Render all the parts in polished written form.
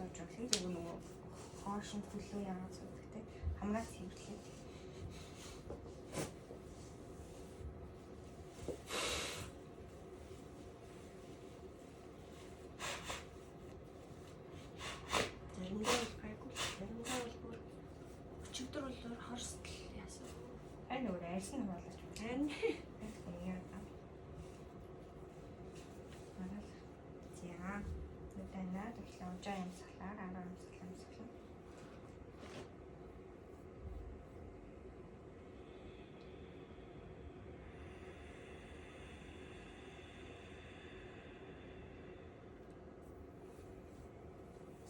сууж болно. Зөвхөн нөгөө хоош нь хөлөө яагаад суудаг те. Хамраа цэвэрлээд. Заримдаа бол гайгүй, заримдаа бол бүр өчигдөр бол хорстол яасан. Харин нөгөө арьс нь хуваалгаж байна. Харин Яа. Марал. За. Нүдэнэ тэгэхээр ужаа амьсгалаар араа амьсгал амьсгална.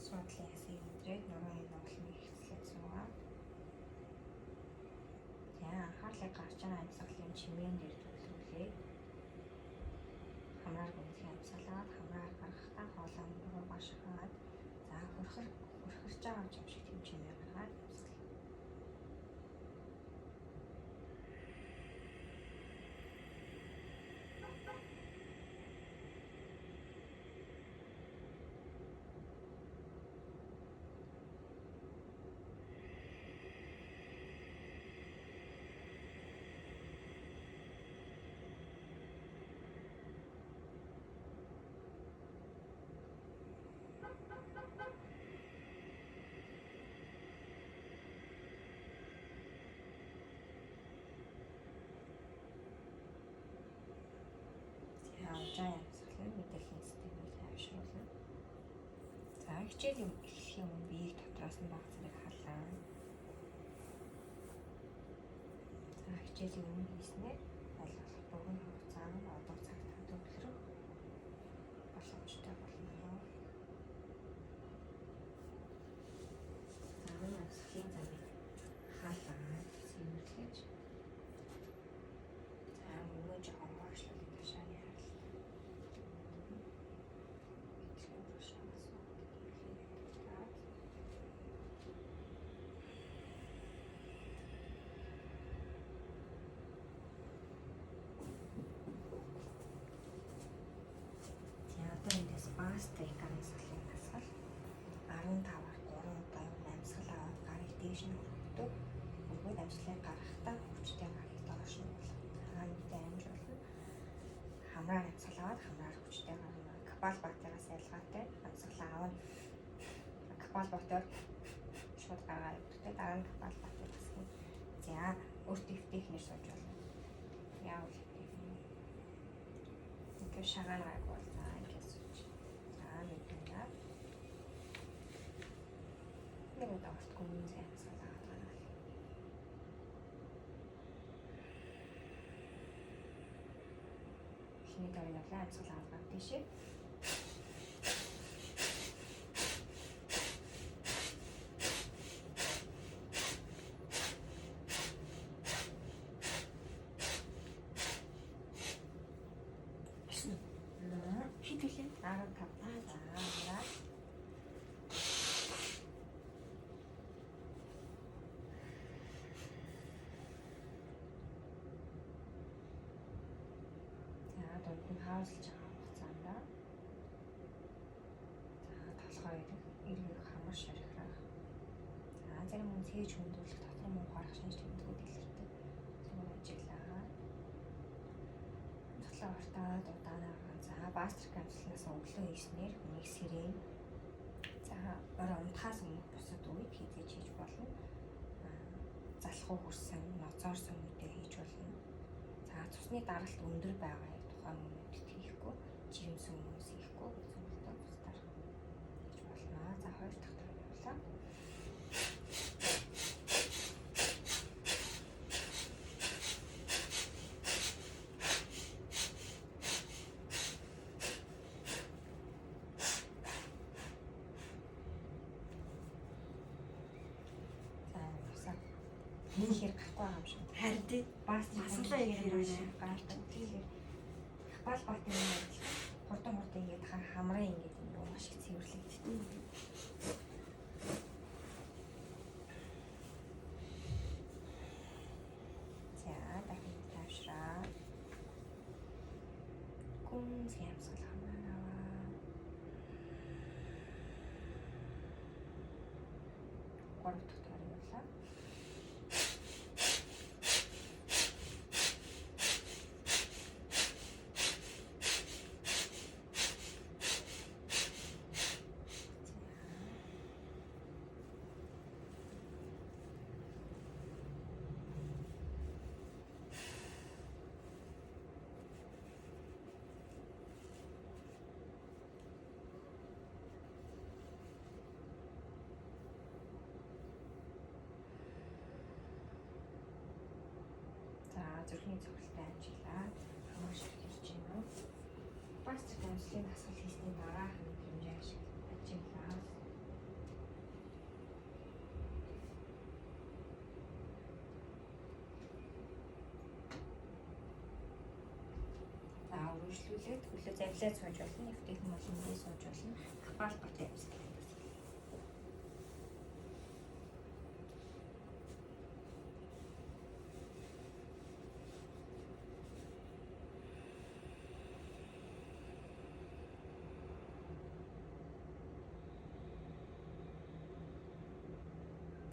Судлын ясыг мэдрээд нурууны нуглын ихслээд суугаад. За, анхаарлыг гарч байгаа амьсгалын чимээн дээр төвлөрүүлээ. Хамраар гүнзгий амьсгалаад хамраар гаргахдаа хоолой руугаа шахаад за хөрхөрж байгаа юм шиг тийм чимээ гаргаад амьсгал. За, ужаа амьсгалын мэдээллийн системийг тайвшруулна. За, хичээл юм эхлэхийн өмнө биеийг дотроос нь баг зэрэг халаана. За, хичээлийн өмнө хийснээр аль болох богино хугацаанд одоо цагт төвлөрөх боломжтой болно. За, энэ амьсгалын замыг халаан цэвэрлэж за мөнгөө жоохон хойшлуулын ташааны харалт. Мэдлэгийн тушаанаас суугаад. За, одоо эндээс бастрик амьсгалын дасгал 15-аар 3 удаа юм амьсгал аваад гарыг дээш нь өргөдөг. Өргөөд амьсгалыг гаргахтаа хүчтэй гарыг доош нь болгоно. За, мэдээ амжуулна. Хамраар амьсгал аваад хамраар хүчтэй гаргана. Капал бактериас ялгаатай амьсгал авна. Капал бактери шууд гаргаа явдаг. Дараа нь капал бактери басна. За, өөртөө эвтэйхнэр сууж болно. Яавал эвтэйхэн. Ингээд шагаан гайг бол за ингээд сууж. За, мэдээ. Нэг удаа урт гүнзгий амьсгал аваад гаргал. Эхний тойрог явлаа, амьсгал аваад гар тийшээ. Гэсэн. Хэд вүлээ? 15. За, хараа. За, дунд нь хаусалж байгаа хугацаанд за толгой эргэх хамар шархирах. За, зарим хүмүүс хийж хөндөөлөх дотор муу гарах шинж тэмдгүүд илэрдэг. Зүгээр ажиглаа. Амьсгалаа уртаад удаанаа. За, бастрик амьсгалаас өглөө хийснээр хүнийг сэрээн. За, орой унтахаас өмнө бусад үед хизээж хийж болно. Залхуу хүрсэн, ноцоорсон үедээ хийж болно. За, цусны даралт өндөр байгаа яг тухайн моментод хийхгүй, жирэмсэн хүмүүс хийхгүй гэж зөвлөдөг, бусдаар хийж болно. За, хоёр дахь тойрог явлаа. За, усаа нийхээр гарахгүй байгаа юм шиг. Харин тий. Бас Масгалаа ихээр байна. Гардаг. Тэгэхээр капал бат юм адилхан хурдан хурдан ингээд хамрын ингээд юм маш их цэвэрлэгддэг. За, дахин тавшраа. Гүнзгий амьсгал хамраар аваа. 3 дахь тойрог явуулаа. За зүрхний цогцолтой амжилаа. Хамар ширхэж байна уу? Бас амьсгалын дасгал хийсний дараах мэдрэмжээ ажиглаа. За үргэлжлүүлээд хөлөө завлаа сууж болно. Эвтэйхэн болон бие сууж болно. Капалбати амьсгалын дасгал.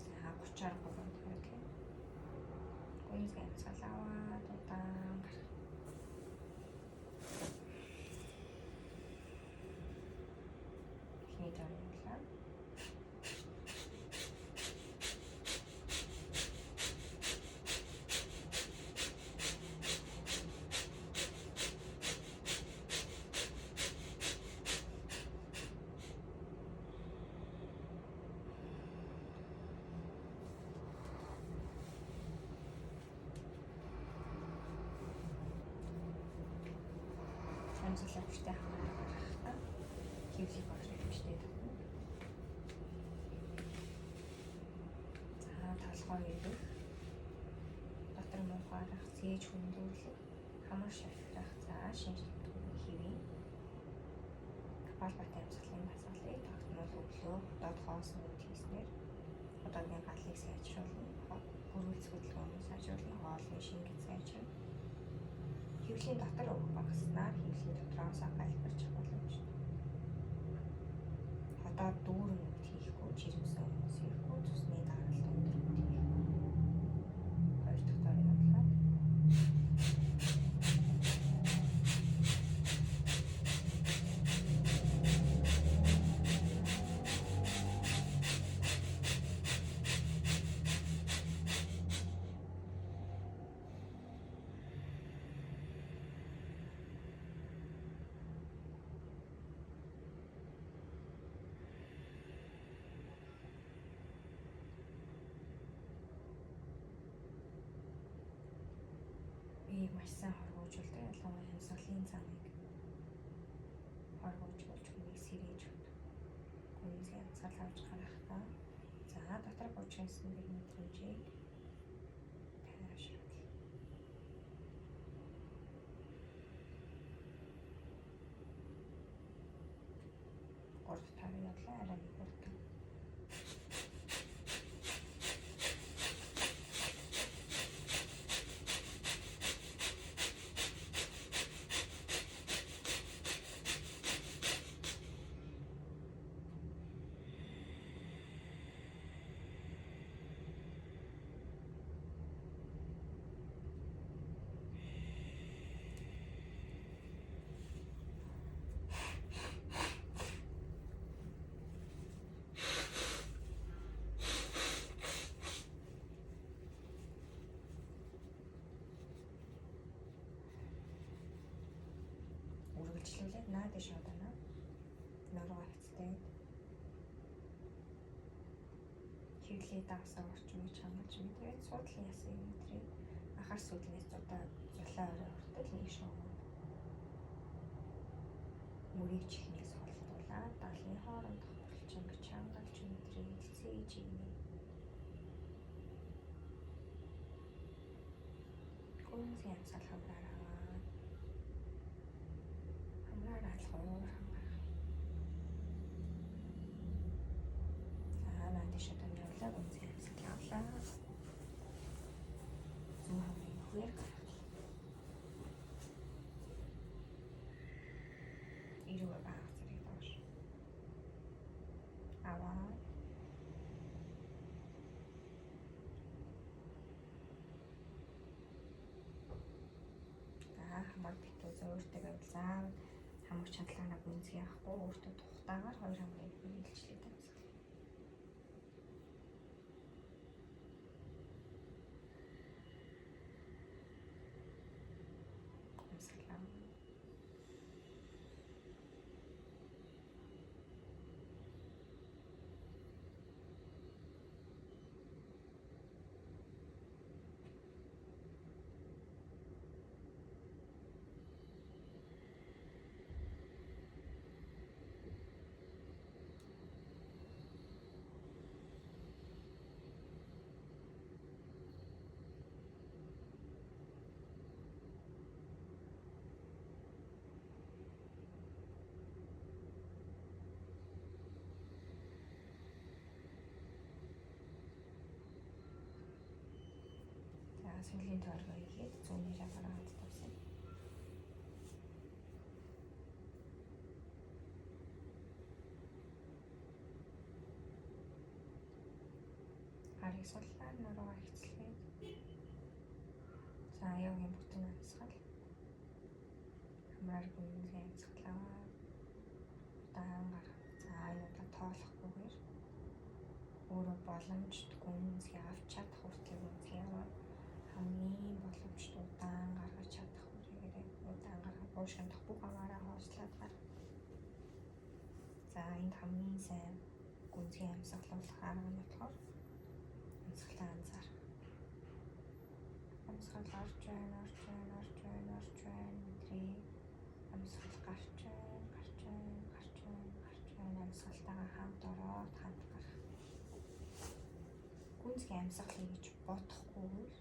За 33 тойрог тийм. Гүнзгий амьсгал аваад удаан гарах. Эхний тойрог явуулаа. Амьсгалаа хүчтэй хамаараа гаргахдаа хэвлийг орж хүчтэй татна. За толгой эргэх, дотор муухайрах, зээж хөндлүүлэх, хамар шархрах, за шинж тэмдгүүрийн хэвийн капалбати амьсгалын дасгалыг тогтмол өглөө хотод хоосон үед хийснээр хотодны галыг сайжруулна, хөрвүүлц хөдөлгөөнийг сайжруулна, хоолны шингэц сайжруулна. Хэвлийн дотор өөх багаснаар хэвлийн дотроос галбирч боломжтой. Хотоод дүүрэн үед хийхгүй, жирэмсэн хүмүүс хийхгүй, цусны даралт өндөр үед хийхгүй. 2 дахь тойрог явуулаа. Биеийг маш сайн хоргоожуулдаг. Ялангуяа амьсгалын замыг хоргоожуулж хүнийг сэрээж өгдөг. Гүнзгий амьсгал авч гаргахдаа за дотор бужигнасан дэр мэдрэмжийг тайвшруулна. 3 дахь тойрог явуулаа. Арай нэг хурдан. Үргэлжлүүлээд наа дэш одоно. Нуруу хавцтай. Хэвлээ давсаа орчин үеч хангалж мэдрээд суудлын ясыг мэдрээд анхаар сүүдлээс зулаа орой хүртэл нэг шоогоо. Мөрийг чихнээс холдуулаад далын хоорондох булчинг чангалж мэдрээд цээж игнэ. Гүнзгий амьсгал хамраар аваад хамраар алхуур хамгаах. За наа тийш одоо явлаа гүнзгий амьсгал авлаа. Зүүн хамрын нүхээр гаргалаа. Эрүүгээ бага зэрэг доош. Аваа. Хамаг битүү зөөртэй байвал заавал хамаг чадлаараа гүнзгий авахгүй өөртөө тухтаагаар хоёр хамрыг илчлээд амьсгал. Амьсгалаа. За сүүлийн тойргоо хийгээд зүүнээрээ гараад тавьсан. Гарыг суллаад нуруугаа хэцлээд. За йогийн бүтэн амьсгал. Хамраар гүнзгий амьсгал аваад удаан гаргах. За энэ удаа тоолохгүйгээр өөрөө боломжит гүнзгий авч чадах хүртэл гүнзгий аваад хамгийн боломжит удаан гаргаж чадах үрээрээ удаан гаргах, уушгиндах бүх аваараа хоослоод гаргах. За энд хамгийн сайн гүнзгий амьсгалуулах арга нь болохоор амьсгалаа анзаарах. Амьсгал орж байна, орж байна, орж байна, орж байна мэдрээ. Амьсгал гарч байна, гарч байна, гарч байна, гарч байна. Амьсгалтайгаа хамт ороод хамт гарах. Гүнзгий амьсгалыг гэж бодохгүйгээр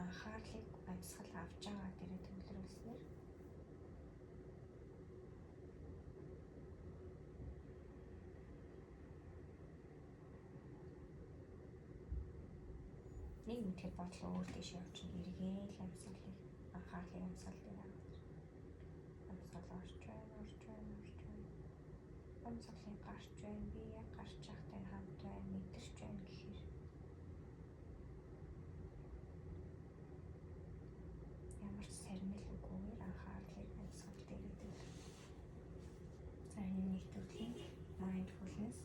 анхаарлыг амьсгал авч байгаа дээрээ төвлөрүүлснээр нэг мэтгэд бодлоо өөр дэше явчихна. Эргээл амьсгалыг анхаарлыг амьсгал дээр аваад. Амьсгал орж байна, орж байна, орж байна. Амьсгалыг гарч байна. Би яг гарч байхтай хамт байна, мэдэрч байна гэхээр ямар ч сарнил үгүйгээр анхаарлыг амьсгал дээр төвлөрөх. За энэ нэг төрлийн mindfulness.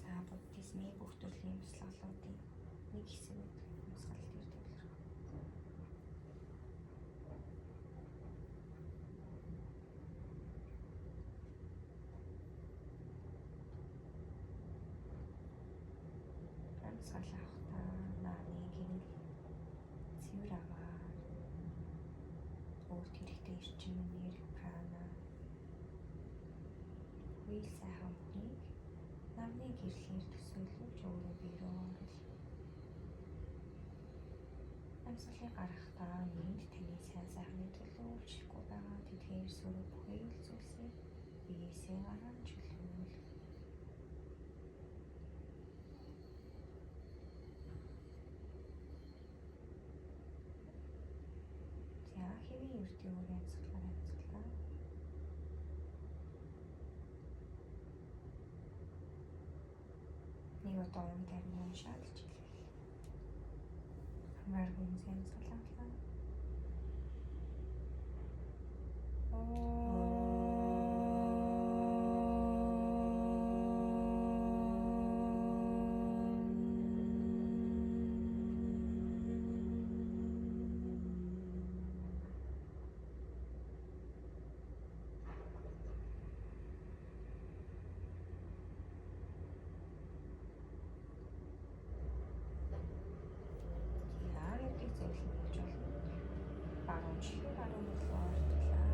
За буддизмын бүх төрлийн бясалгалуудын нэг хэсэг байдаг. Амьсгал дээр төвлөрөх. Амьсгал авахдаа нааны гэрэл цэвэр аваар өөрт хэрэгтэй эрчим, энерги, прана үйл сайхан бүхнийг нарны гэрлээр төсөөлүүлж өөрөө бие рүү оруулах. Амьсгалыг гаргахдаа нэгэнт таны сайн сайхны төлөө үйлчлэхгүй байгаа тэдгээр сөрөг бүхий л зүйлсийг биеэсээ гарган чөлөөлөх. За хэвийн ертөй өөрийн амьсгалаар амьсгалаа. Нэг удаа ум тарин уншаад хичээлээ. Хамраар гүнзгий амьсгал авлаа. Яа зөөлөн болж болно. Баруун чихээ баруун хөдлөө ортлаа.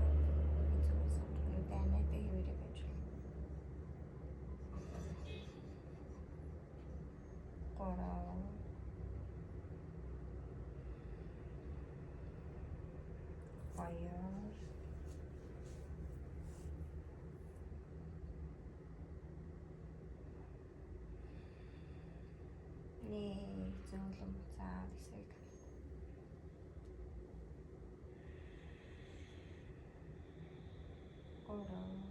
Зүгээс орно. Дайнайтай хэвээрээ байж болно. 3 2 1 зөөлөн буцаад эсрэг талд. 3 2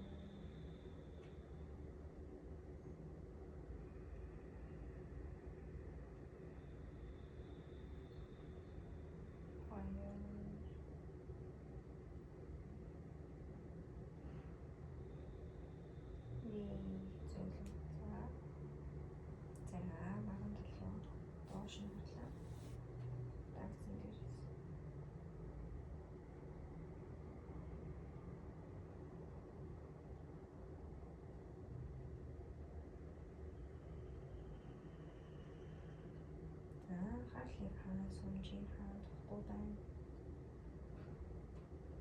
Анхаарлыг хаана сумжийг хаана байна.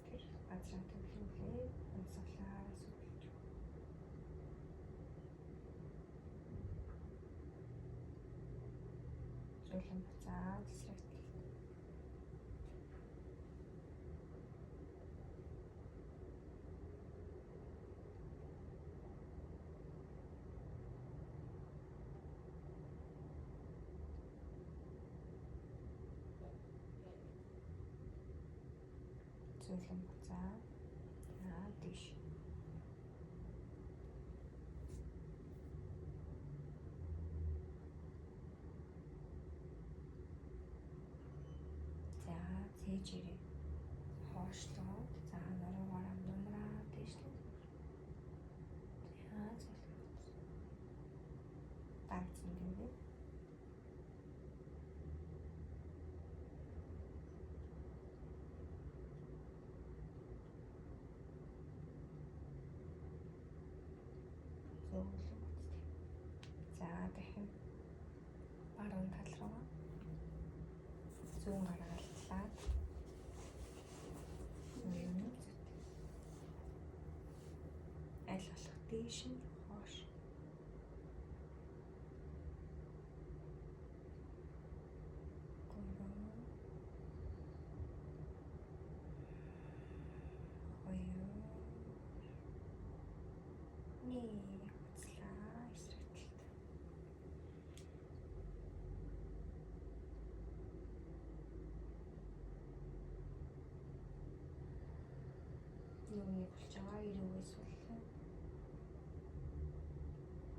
Тэр газраа төвлөрүүлээд амьсгалаа сүүлж. Зөөлөн буцаад эсрэг талд. Зөөлөн буцаад. За тийш. За цээжээрээ хоошлоод за нуруугаараа нумраа дээшлээ. За зөөлөн буцаа. Дагцсан дээрээ. Зөөлөн буцдаг. За дахин баруун тал руу зүүн гараа алтлаад аль болох дээш нь хоош. 3 2 1 буцлаа эсрэг талд. Нүуний болж байгаа эрүүгээ суллаа.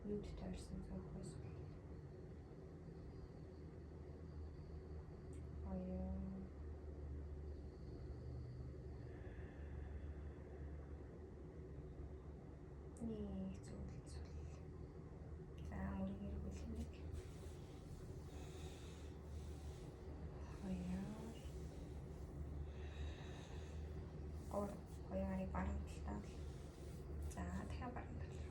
Нүд тойрсон цөөхөө суллаа. 2 1 зүйл суллаа. За мөрийг эргүүлэх 1 2 3 хоёр гарыг баруун талдаа л. За дахиад баруун тал руу.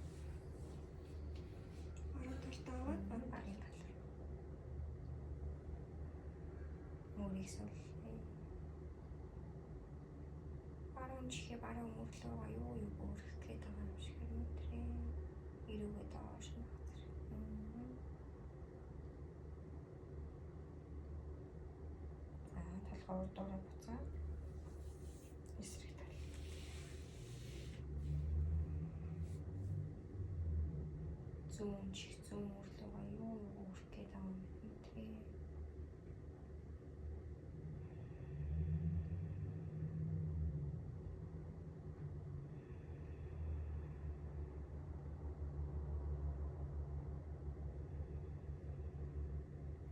Баруун талдаа аваад баруун тал руу. Мөрийг суллаа. Баруун чихээ баруун мөрлөөгөө юу юу өөрөх гээд байгаа юм шиг мэдрээ. Эрүүгээ доош нь газар. За толгой урдуураа буцаад эсрэг тал. Зүүн чих зүүн мөрлөөгөө юу юу өөрөх гээд байгаа юм мэдрээ.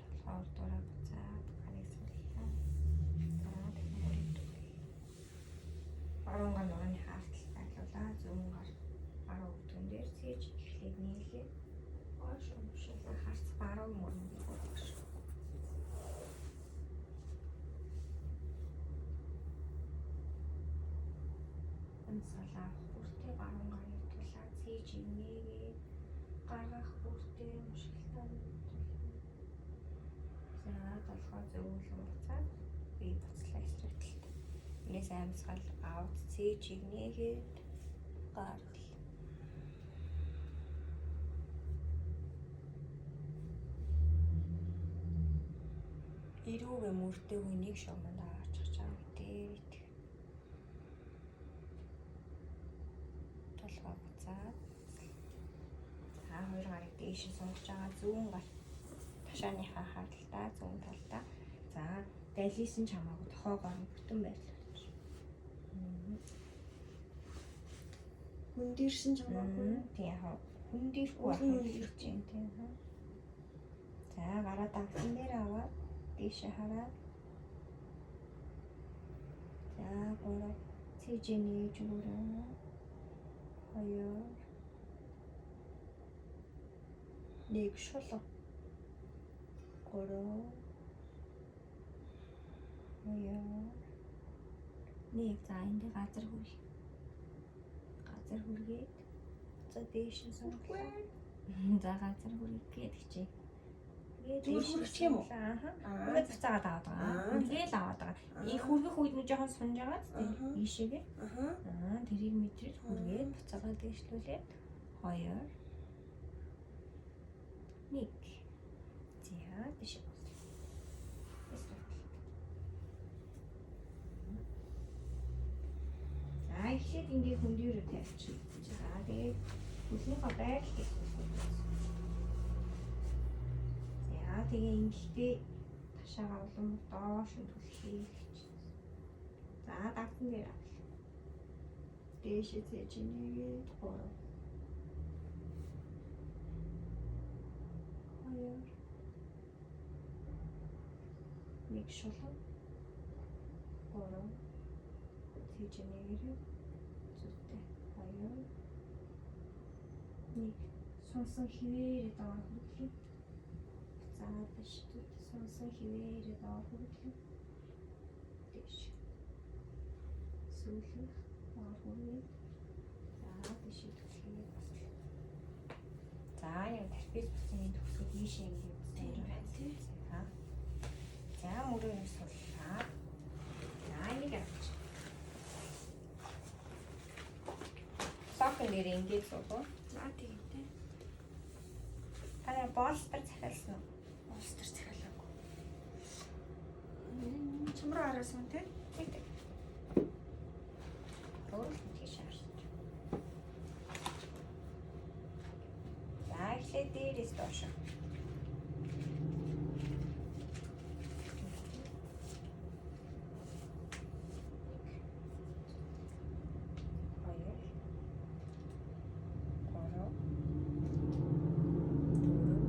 Толгой урдуураа буцаад гарыг суллаа. За дахин мөрийг дүрээ. Баруун гар нурууны хаалтал байрлуулаа. Зүүн гар баруун өвдгөн дээр цээж эхлээд нийлээ. Хоош уншуулаа. Харц баруун мөрөнд хоош. Амьсгал авах бүртээ баруун гарыг тулаа цээж нээгээд гаргах бүртээ мушгилтаа тулаа. За толгой зөөлөн буцаад бие буцлаа эсрэг талд. Энэс амьсгал авд цээж нээгээд гаргал. Эрүүгээ мөрдөөгүй нэг шугамд аваачих чам дээр итгэх. Толгой буцаад. За хоёр гарыг дээш нь сунгаж байгаа зүүн гар ташааныхаа хардталтай зүүн талдаа. За далисэн ч хамаагүй тохоогоор нь бүтэн байрлуулж. Хүн дээрсэн ч хамаагүй. Тийм яг хүн дээрхгүй байх Хүн юм чинь тийм. За гараа дагсан дээр аваад дээшээ хараад. За 3 цээжээ нээж өгөөрэй. 2 1 шулуу. 3 2 1. За энд газар хүрэх. Газар хүргээд за дээш нь сунглаа. За газар хүрэх гээд хичээ. Тэгээд Зүгээр хүрчих юм уу? Аа. Аа. Ингээд буцаагаад аваад байгаа. Аа. Үргээл аваад байгаа. Ийм хүргэх үед нь жоохон сунж байгаа зү. Ийшээгээ. Аха. Аа, тэрийг мэдрэж хүргээд буцаагаад дээшлүүлээд 2 1. За, тийш. За, эхлээд ингээ хөндийрөө тавьчих. За, тэгээд хөлнийхөө байрлалыг сонсох. За, тэгээ ингэхдээ ташаага улам доош нь түлхийг хичээс. За, дагсан дээр авлаа. Дээшээ цээж нэгээд 3 2 1 шулуу 3 цээж нэгээрээ зүйтэй 2 1 сунсан хിവэрээ доор хүргэлээ. Буцаад биш зүйтэй сунсан хിവэрээ доор хүргэлээ. Дээш. Сүүлэх доор хүргээд за дээш түлхээ баслаа. За яг трапез буцны төгсгөл ийшээ ингэ Тийм байна тий. За. За мөрөө юм суллаа. За энийг авч. Сокон дээр ингэж суулгав. За тийм тий. Та нар болстер захиалсан уу? Улс төр захиалаагүй. Чамруу хараасан тий. Тэг тэг. Өөрөлд тийш харсан. За эхлээд дээрээс доош. Хоёр. Гурав. Дөрөв.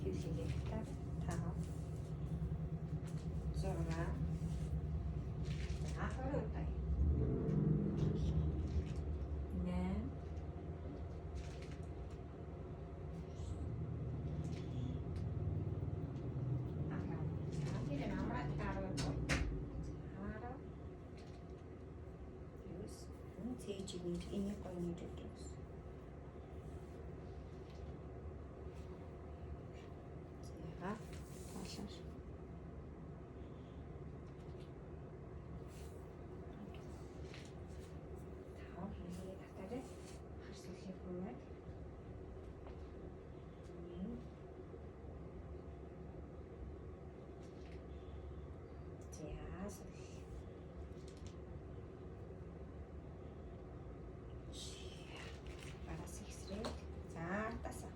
Хөвлөгийн тав. 5. 6. За 20 удаа. 8. 10. За тэр амраад 10. 10. 9. Цээжийг энийг гоё нэж өгсөн. За, тоолоо. Тав хийлгээ татаарай. Хар сүлийг хүрээд. За, сүл. Бараас ихсрээд. За, ардасаа.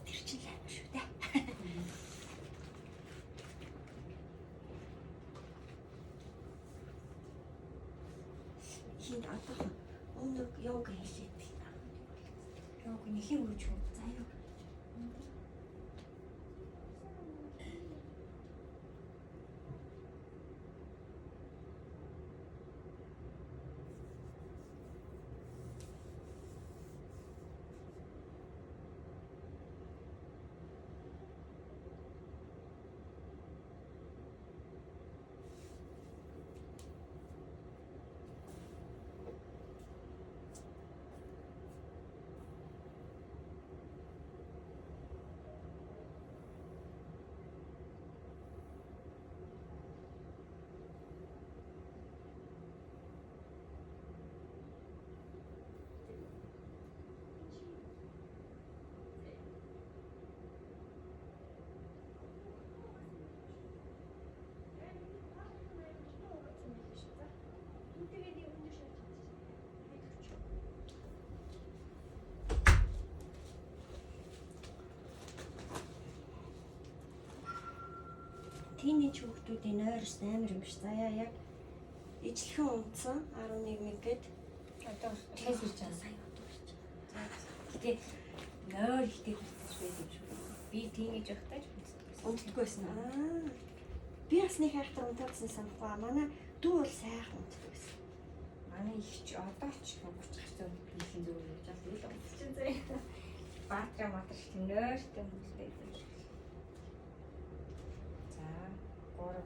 Тэр чинь л аим шүү дээ. Хин одоо өмнө йога хийлээд. Йог нэхэр үрж үү? За йога. Тийнейж хүүхдүүдийн нойрс амар юм биш. Заяа яг ижлэхэн унтсан 11 мэг гээд Одоо тез ирж байгаа. сая одоо ирж. Гэтэ нойр ихтэй хүртэж байдаг юм шүү. Би тийнейж байхдаа ч хүртдэг байсан. Унтдаггүй байсан. Аа. Би бас нэг хайхтар унтаадсан санахгүй. Манай дүү бол сайхан унтдаг байсан. Манай их ч одоо ч 30 гарсан биеийн зүгээр явж байгаа л унтчих заяа. Баатра матар шиг нойртой хүмүүс байдаг юм шиг. За 3 4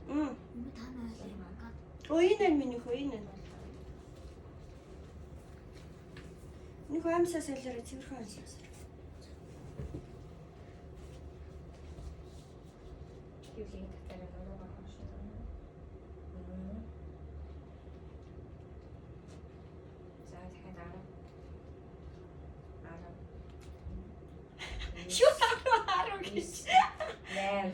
5 Мм. Та нар юм аа. Оо энэ нь миний хөө энэ нь. Нөх Энэхүү амьсаа солиороо, цэвэрхэн амьсаа солиороо. Хөвлийн татаараа нуруугаа хоошлоо. За, дахиад 10 10 Шууд 10 10 гэж. 8.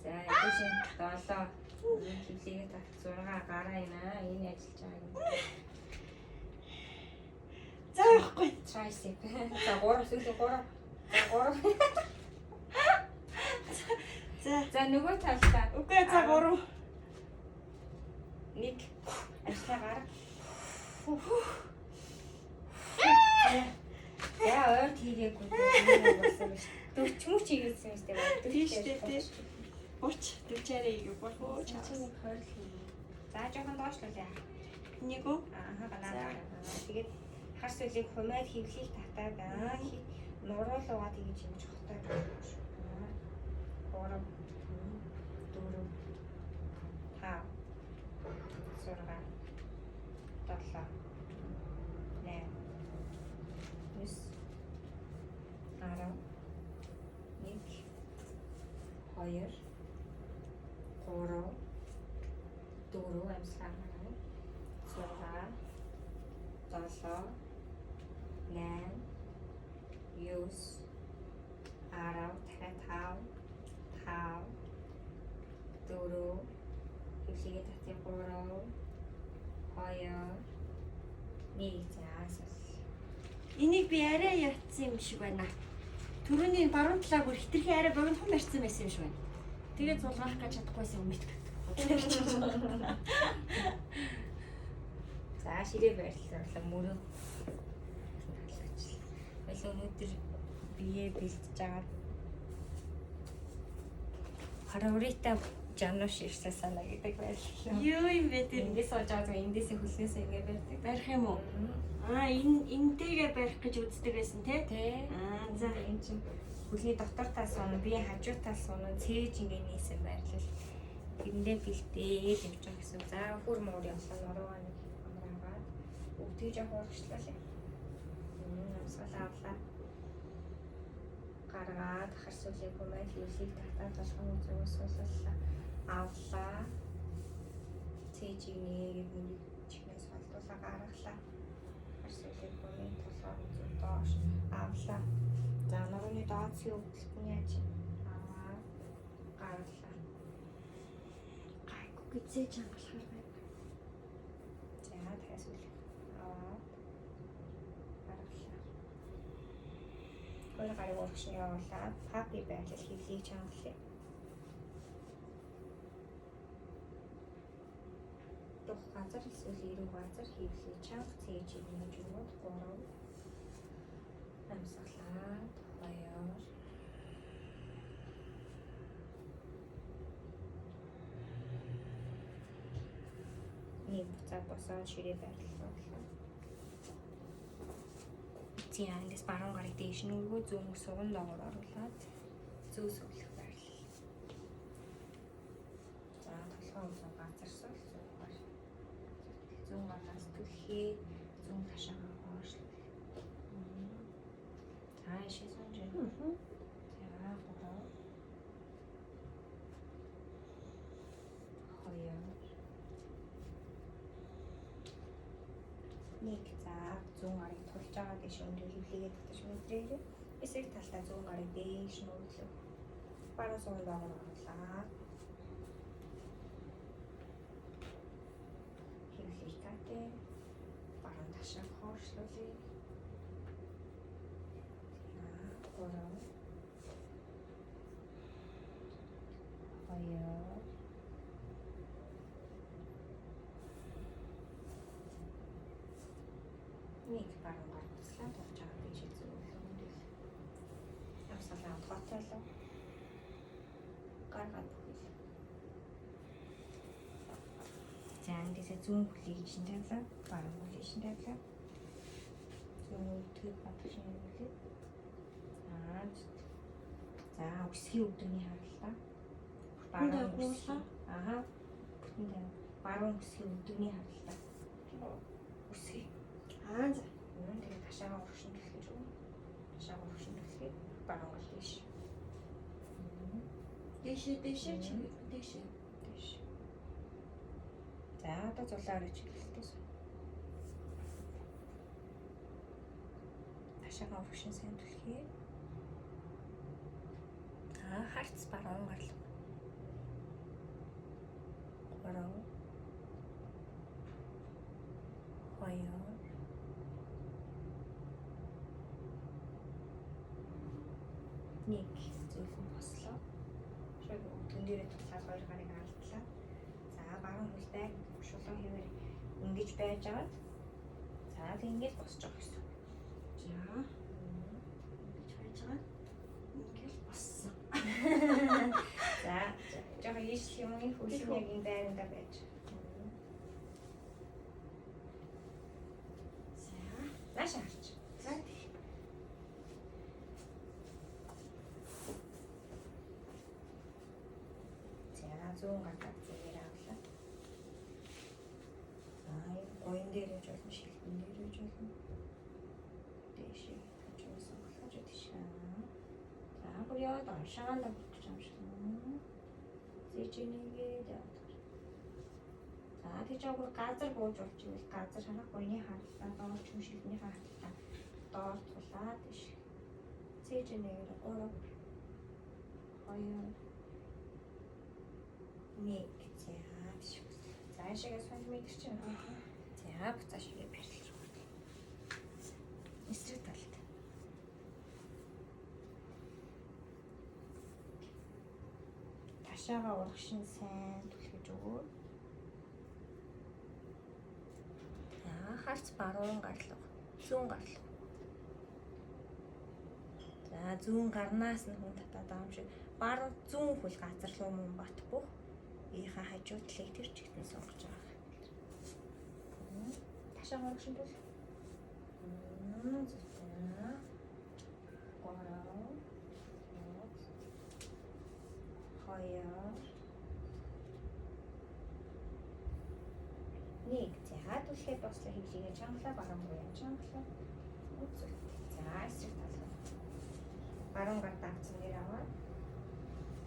За, энэ чинь 7. Хөвлийгээ тат 6 гараа юм аа. Энэ ажиллаж байгаа юм. За, явахгүй. Tricep. За, 3, сүүлийн 3. За, 3. За. За, нөгөө талдаа. Үгүй, за, 3. 1. Ажиллаа гарга. Яа, ойрт хийгээгүй болсон биш. 40 мөч хийгээсэн юм шүү дээ. Тийм шүү дээ, тий. 30 40-аараа хийгээгүй болох уу? Чи нэг 20 л хийе. За, жоохон доошлуулъя. Нэг үү? Аа, ганаа. Тэгээд хар сүлийг хумаад хөвлийг татаад аа нуруулуугаа тэгэж юм чохтой байх шүү. 3 4 5 6 7 8 9 10 1 2 3 4 амьсгаа гаргана. 6 7 8 9 10, дахиад 5 5 4, хөвлөгээ татъя, 3 2 1. За, асуул. Энийг би арай ятсан юм шиг байна. Төрөний баруун талаа бүр хитрхи арай богинохон барьсан байсан юм шиг байна. Тэгээд сулгаах гэж чадахгүйсэн юм мэддэг. За, ширээ байрлалаа мөрөө. Баял өнөөдөр бие бэлтэж байгаа. Фаворита Жануш ирсэн санаа гэдэг байрлал. Юу юм бэ тэр? Ингээд сууж байгаа зүг эндээсээ хөлнөөсөө ингээд барьдаг. Барих юм уу? Аа, энэ энтэйгээ барих гэж үздэг байсан тий? Тэ. Аа, за. Энэ чинь хөлний дотор тал сууна, бие хажуу тал сууна, цээж ингээд нээсэн байрлал. Тэрэндээ бэлтээд явж байгаа гэсэн. За, хүр муур явлаа, нуруугаа нэг амраагаад өвдгий жоох урагшлаа. Амьсгал авлаа. Гаргаад хар сүлийг хүмээд хөвлийг татаад толгойн зүгээс суулгалаа. Авлаа. Цээжийг нээгээд мөрийг чихнээс холдуулаа, гаргалаа. Хар сүлийг хүмээд толгойн зүг доош авлаа. За, нурууны доод зүйн өвдөлт нь яаж аваа гаргалаа. Гайгүй гизээ чангалахаар байна. За, дахиад сүлийг аваад гаргалаа. Хоёр гарыг урагш нь явуулаад папи байрлал хөвлийг чангалаа. Дух газар эсвэл эрүү газар хөвлийг чанга цээжийг нээж өгөөд 3 амьсгалаад 2 1. Буцаад босоод ширээ байрлал боллоо. За, эндээс баруун гарыг дээш нь өргөө, зүүн суган доогоор оруулаад зүү сүглэх байрлал. За, толгойн өмсөн газар сул зүүн гар. Зүүн гарнаас түлхээ, зүүн ташаагаа хоошлол. За, ишээ сунж. За, 3 2 1. За, зүүн гарыг тулж байгаа дэш өндөр хөвлөгээ татаж мэдрээрэй. Эсрэг талдаа зүүн гарыг дээш нь өргөлөө. Баруун суган доогоор оруулаад хөвлөгийг татъя. Баруун ташааг хоошлуулъя. За, 3 2 1. Баруун гар буцлаа, тулж байгаа дээш зөөлөн өндөрлөө. Амьсгалаа хотойлоо. Гаргаад бүхэл. За, эндээсээ зүүн хөлийг ишин тавилаа, баруун хөлийг ишин тавилаа. Зүүн өвдгийг бодох шиг нүглээ. За, өсгийн өвдөгний харалтаа. Бүтэн тавиулаа. Аха. Бүтэн тавь. Баруун өсгийн өвдөгний харалтаа. Өсгий. Аа, за. Тэгээд ташаагаа урагшин түлхэж өгнө. Ташаагаа урагшин түлхээд баруун гал дээш. Дээшээ дээшээ чигээр дээшээ. Дээш. За одоо зулаа өрөө чиглэлтэй суу. Ташаагаа урагшин сайн түлхээ. За харц баруун гал. 3 2 1 зөөлхөн бослоо. Шог төн дээрээ тулаад хоёр гарыг алдлаа. За баруун хөл байг шулуун хэвээр ингэж байж агаад за тэг ингэж босч байгаа гэсэн. За. Ингэж байж байгаа. Ингээл боссон. За жоохон ийшлэх юм уу? Хөлс нь яг энэ байрандаа байж. За. Наашаа харч. За. За зүүн гар зүгээр авлаа. За энэ гоён дээр яж болно, шилбэн дээр яж болно. Дээшээ хажуу сонголоо хажуу тийшээ. За бүр яваад уншагаандаа хүрэх гэж юм шиг. Зэж нэгээд яваад. За тийч бүр газар бууж болж ивэл газар харах гоёны харалтаа доор ч юм шилбэнийхээ харалтаа доор тулаад тийш. Зэж нэгээр 3 2 1. За тийш. За шигээ сунж мэдэрч байна. За буцаа шигээ барилж байна. Эсрэг талд. Ташаага урагшин сайн түлхэж өгөө. За харц баруун гарлуу. Зүүн гарлуу. За зүүн гарнаас нь хүн татаад байгаа юм шиг. Баруун зүүн хөл газар руу мөн батгүй. Ийхээ хажуу талыг тэр чигтэн сонгож байгаа. Ташаага урагшин түл. Зүйтэй. 3 2 1. За түлхээ бослоо хөвлөгээ чангалаа баруун буян чангалаа. Үзүүлт. За эсрэг талаа. Баруун гар дагцсан дээр аваад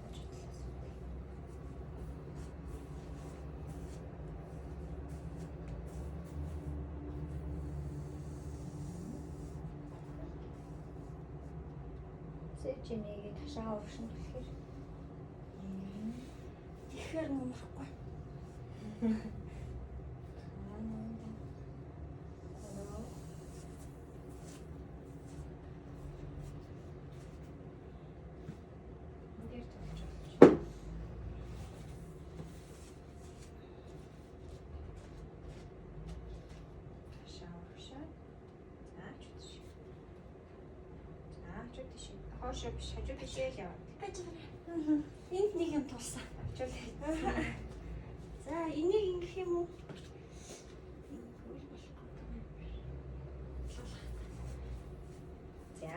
хажуу талаас. Зэжинэгээ ташаа урагшин түлхэр. Тэгэхээр нумрахгүй. Дээр тулж болж. Ташаа урагшаа. За хажуу тийш. За хажуу тийш. Хоошоо биш хажуу тийшээ л яваад. Байж байгаа. Энд нэг юм тулсан. Хажуу. За энийг ингэх юм уу? Энэ хөл болохгүй юм. За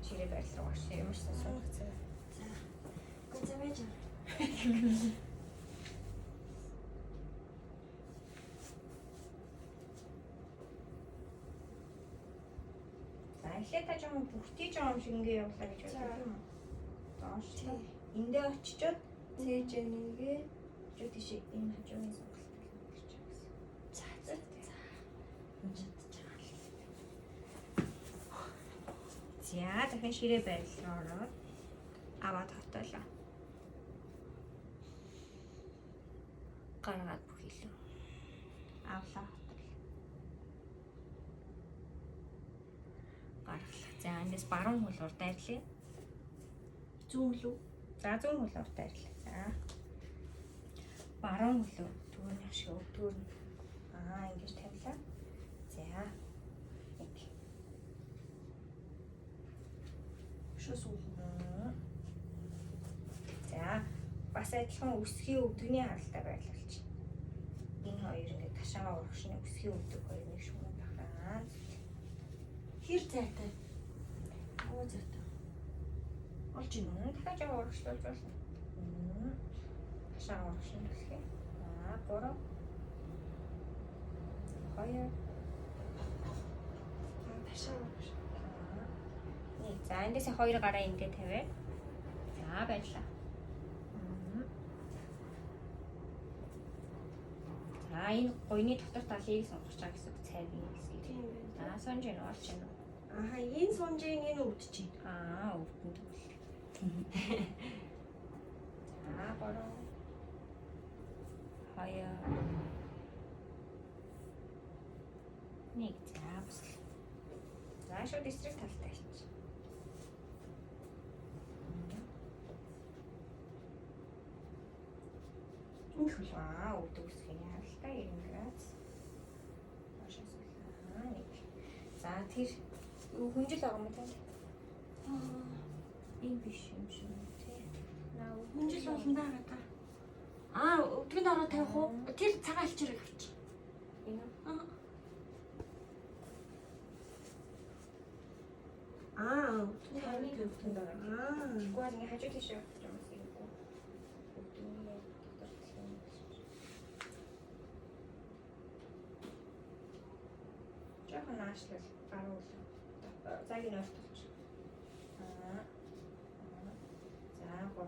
ширээ байрлал руу гарсан юм шиг санагдсан. За. Гүн за байж байгаа. За эхлээд та жоохон бүртгийж байгаа юм шиг ингэ явлаа гэж боддог юм уу? Доош. Эндээ очичоод цээжээ нэгээ хажуу тийшээ энэ хажуугийн сонголт мэдэрч байгаа гэсэн. За за за. Чадчихаа. За дахин ширээ байрлал руу ороод аваад хотоолоо. Гаргаад бүх илүү. Авлаа хотол. Гаргалаа. За эндээс баруун хөл урд айрлаа. Зүүн лүү. За зүүн хөл урд айрлаа. За. Баруун хөлөө түүнийх шиг өвдгөр нь ингэж тавилаа. За. Нэг. Өшөө суух. За бас адилхан өсгийн өвдөгний харалтай байрлуулчих. Энэ хоёр ингээд ташаага урагшны өсгийн өвдөг хоёр нэг шүмэн бахраа. Хэр зайтай? Оо зайтай. Болж гинэ үү? Дахиад жоо урагшлуулж болно. Ташаага урагшин түлхээ. 3 2 Ташаа. Нэг. За эндээс хоёр гараа эндээ тавиа. За баярлаа. За энэ гуйны дотор талыг сонгож байгаа гэсэн үг цайвын хэсгийг. Тийм байна. За сунж гин болж байна уу? Аха, энэ сунжийн энэ өвдөж байна. Аа өвдөн тэгвэл. За 3 2 1. За бус. За шууд эсрэг талтай хийчих. Ингэх үл. Аа, өвдөг үсгийн харалтай 90 градус. Доошоо суулаа. Нэг. За тэр хүнжил байгаа юм танд? Аа, Энэ биш юм шиг тий. наа хүнжил болно байгаа та. Аа, өвдгөнд ороо тавих уу? Тэр цагаан алчирыг авчих. Энэ үү? Аа. Аа, өвдгөнд ороо Таны өвдгөнд ороо. Аа. Тэгэхгүй бол ингээ хажуу тийшээ явах юм бас хэрэггүй. Өвдгөний дотор талын жоохон наашлал баруун үлээ. Зайг нь ойртуулж. Аа. За 3 2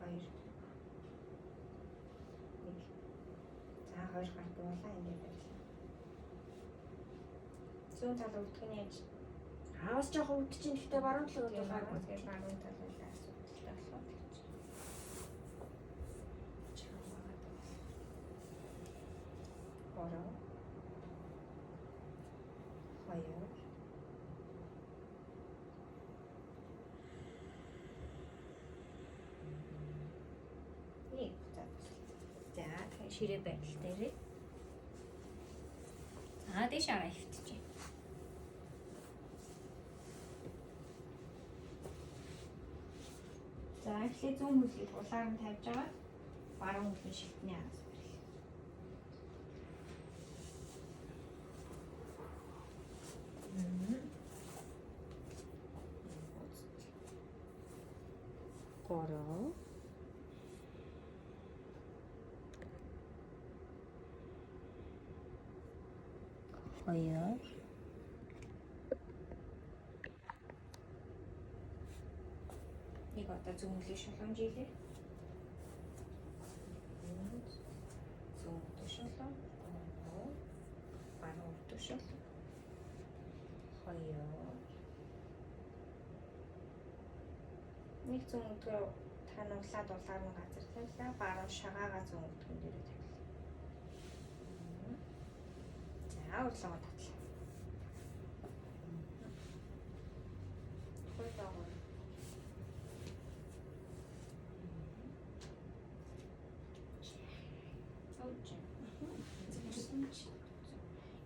1. За хоёр гар буулаа ингэ байлаа. Зүүн тал өвдөх нь яаж Аа, бас жоохон өвдөж чинь гэхдээ баруун талыг тийм бол гайгүй. тэгээд баруун тал бол асуудалтай болохоор тэгж. Чамаагаад байна. 3 2 1. За. За тэгэхээр ширээ байдал дээрээ. За дээш араа хөвтөж. За эхлээд зүүн хөлийг улаар нь тавьж байгаа. Баруун хөлийн шилтний араас барил. Гурав. Хоёр. Нэг одоо зүүн хөлийн шулуун жилээ. Зүүн төшөлөө. Гурав. Баруун төшөл. Хоёр. Нэг зүүн өдгөө та нуглаад улаар нь газар тавилаа. Баруун шагаага зүүн өдгөн дээрээ тавилаа. За урлагаа татлаа. Хоёр дагуу. Ууч.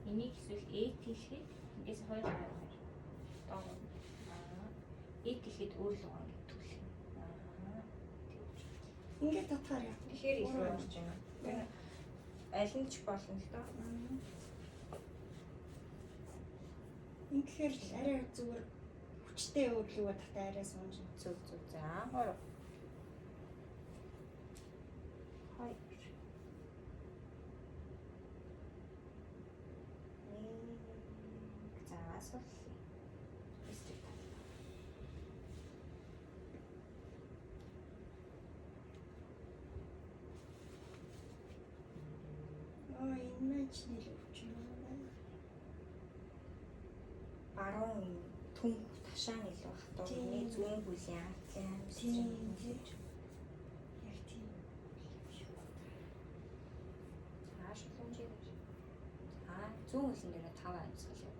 Энийг эсвэл э хэлэхэд эндээс хоёр гараа хоёр. Доо. Аа. Э хэлэхэд өөр л байгаа гэдэг түлх. Аа. Тэгж. Ингээд татгаар яа. Тэгэхээр илүү болж байна. Аль нь ч болно л доо. Ингэхээр л арай зүгээр хүчтэй өвдлөгөө татаа арай сунж. Зүг зүг. За 3. 2. 1. За асуулт. Эсрэг тал. Аа, энэ маань ч нэл өвчин байна. Баруун түн ташаан илүү бах туу. Тийм. Миний зүүн бүлийн ардлын амьсгал. Тийм, тийм. Яг тийм. За шулуунжийг. За зүүн хөлн дээр 5 амьсгал яв.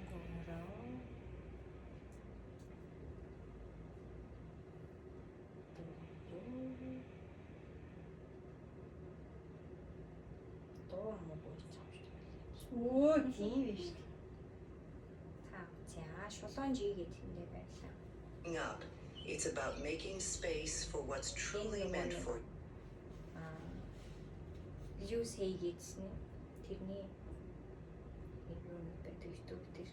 Гурав. Дөрөв. Дуу муу гэж байгаа юм шиг байна. Өө, тийм биш. Та за шулуун жигээд тэндээ байлаа. Up. It's about making space for what's truly meant for Аа. Льюис Хей гэдсэн нь тэрний нэг юм YouTube дээр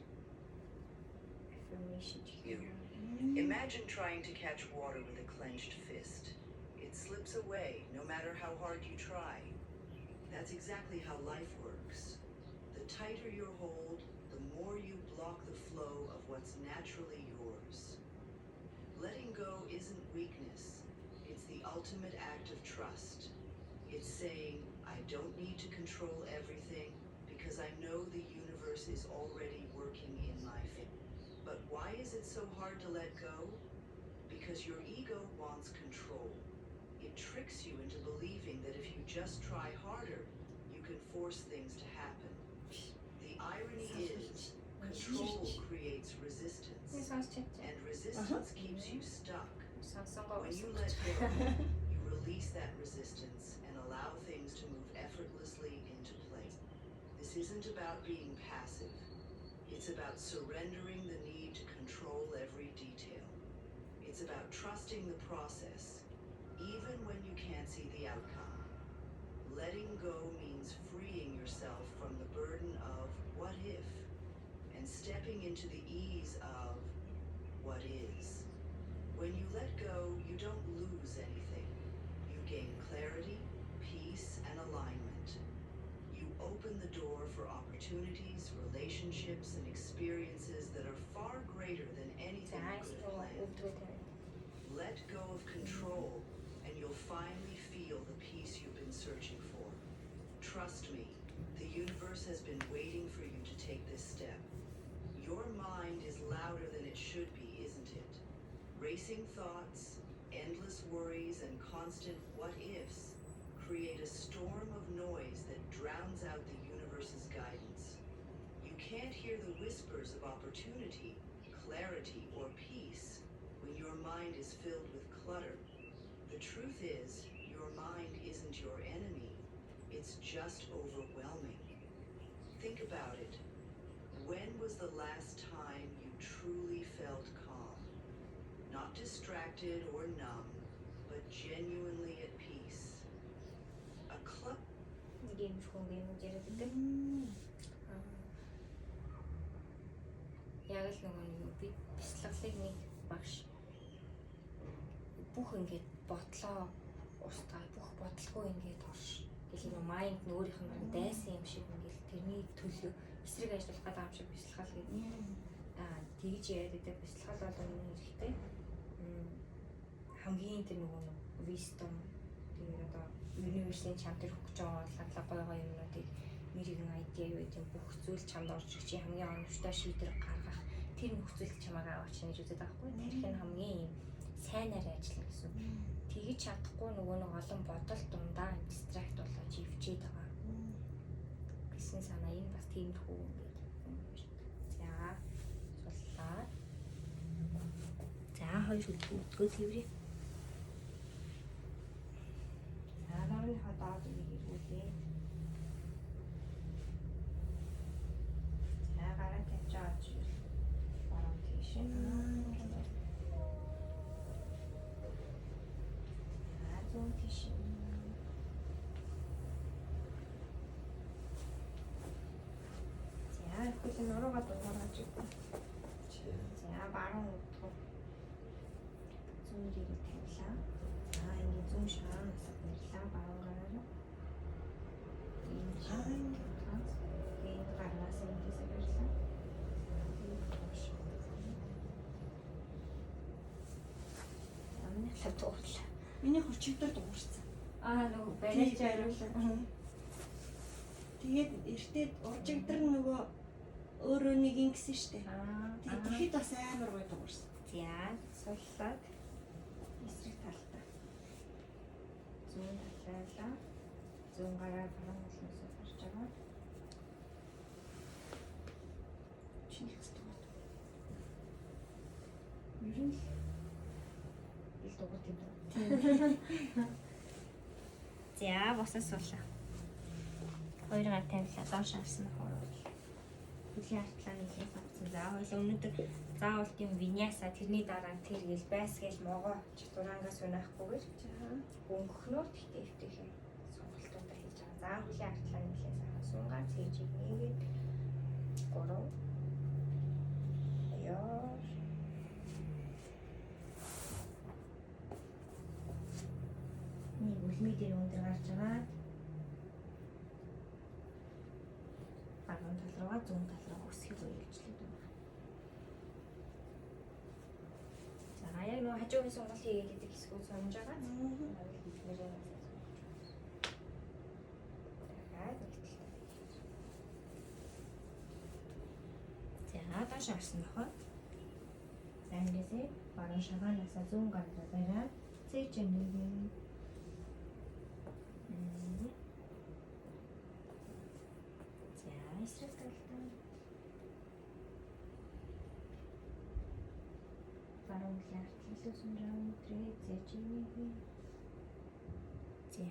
affirmation ч You. гэх юм. Imagine trying to catch water with a clenched fist. It slips away no matter how hard you try. That's exactly how life works. The tighter your hold, the more you block the flow of what's naturally yours. Letting go isn't weakness, it's the ultimate act of trust. It's saying, I don't need to control everything because I know the universe is already working in my favor. But why is it so hard to let go? Because your ego wants control. It tricks you into believing that if you just try harder, you can force things to happen. The irony is, control creates Би resistance, сонсч чадчих. and resistance keeps you stuck. Сонсонгоо When you let go, you release that resistance and allow things to move effortlessly into place. This isn't about being passive. It's about surrendering the need to control every detail. It's about trusting the process, even when you can't see the outcome. Letting go means freeing yourself from the burden of what if and stepping into the ease of what is. When you let go, you don't lose anything. You gain clarity, peace, and alignment. You open the door for opportunities, relationships, and experiences that are far greater than anything За you could have энэ planned. өвдгөө тавиад. Let go of control, and you'll finally feel the peace you've been searching for. Trust me, the universe has been waiting for you to take this step. Your mind is louder than it should be, isn't it? Racing thoughts, endless worries, and constant what ifs create a storm of noise that drowns out the universe's guidance. You can't hear the whispers of opportunity, clarity, or peace when your mind is filled with clutter. The truth is, your mind isn't your enemy. It's just overwhelming. Think about it. When was the last time you truly felt calm? Not distracted or numb, but genuinely at peace. A clutter Нэг юм хүн юм яриад байдаг. Яг л нөгөө нэг би бясалгалыг нэг багш бүх ингээд бодлоо устгаа, бүх бодлого ингээд орш гэл, нэг mind нь өөрийнх нь баг дайсан юм шиг ингээд тэрний төлөө эсрэг ажиллах гэдэг юм шиг бясалгал гэдэг. Аа, тэгж яриад байдаг. Бясалгал бол үнэн хэрэгтэй. Хамгийн тэр нөгөө нэг wisdom, тэгээд одоо universe-ийн чам тэр өгч байгаа лагла гой гой юмнуудыг, мэрэгэн idea юу гэдэг, бүх зүйл чамд орж ирэх, чи хамгийн оновчтой шийдвэр гаргах тэр нөхцөл чамайг аваач гэж үздэг байхгүй. Тэр их нь хамгийн юм сайнаар ажиллана гэсэн. Тэгэж чадахгүй нөгөө нэг олон бодол дундаа distract болоод ивчээд байгаа гэсэн санаа, энэ бас тиймэрхүү ингээд юм шиг. За, суллаа. За, хоёр өдгөө цэврээ. За, нурууныхаа доод үеийг эргүүлээ. За, гараа тавьж байгаа зүйл баруун тийш. За, зүүн тийш. За, тэгвэл нуруугаа дугаарч ирсэн. За, баруун өдгөө. Зүүн дээрээ тавилаа. За, ингээд зүүн шаан асах барилаа баруун гараараа. Энэ шаан. Тэгээд энэ гарнаас эндээсээ барилаа. Тэгээд доош. За, миний талаар дуурлаа. Миний хурцдаар дуурсан. Аа, нөгөө бариад бариулаа. Тэгээд эртээд уржигдар нөгөө өөрөө нэг ингэсэн штэ. Аа. Тэгээд тэгэхэд бас амар гоё дуурсан. За, суллаад эсрэг талтай. Зүүн талаалаа. Зүүн гараа баруун талаас гарч байгаа. Чиний хэсэг. Ер нь л ил дугуйт юм даа. За, босоо суулаа. Хоёр гар тавилаа. Доош авсан хурал. Хөлийн артлаа нэлээд авсан. За, хоёул өнөөдөр заавал тийм vinyasa, тэрний дараа нь тэр гэл байс гэл могоо чатуранга сунаахгүйгээр өнгөхнөр тэгтээ эвтэйхэн сонголтуудаа хийж байгаа. За, хөлийн артлаа нэлээд сайхан сунгаа цээжийг нээгээд 3 Хоёр. Нэг үлмий дээр өндөр гарч байгаа. Баруун тал руугаа зүүн тал руу өсгөх үеилжлээд байна. За яг нөгөө хажуугийн сонголт хийгээ гэдэг хэсгүүд сунж байгаа. Эднэрээ дахиад нэг талтай. За доош харсан нохоо. За эндээсээ баруун шагаанасаа зүүн гараа бариад цээж нэг. За эсрэг талдаа баруун талын артлал сунжаа өдрөө зээж нэг. За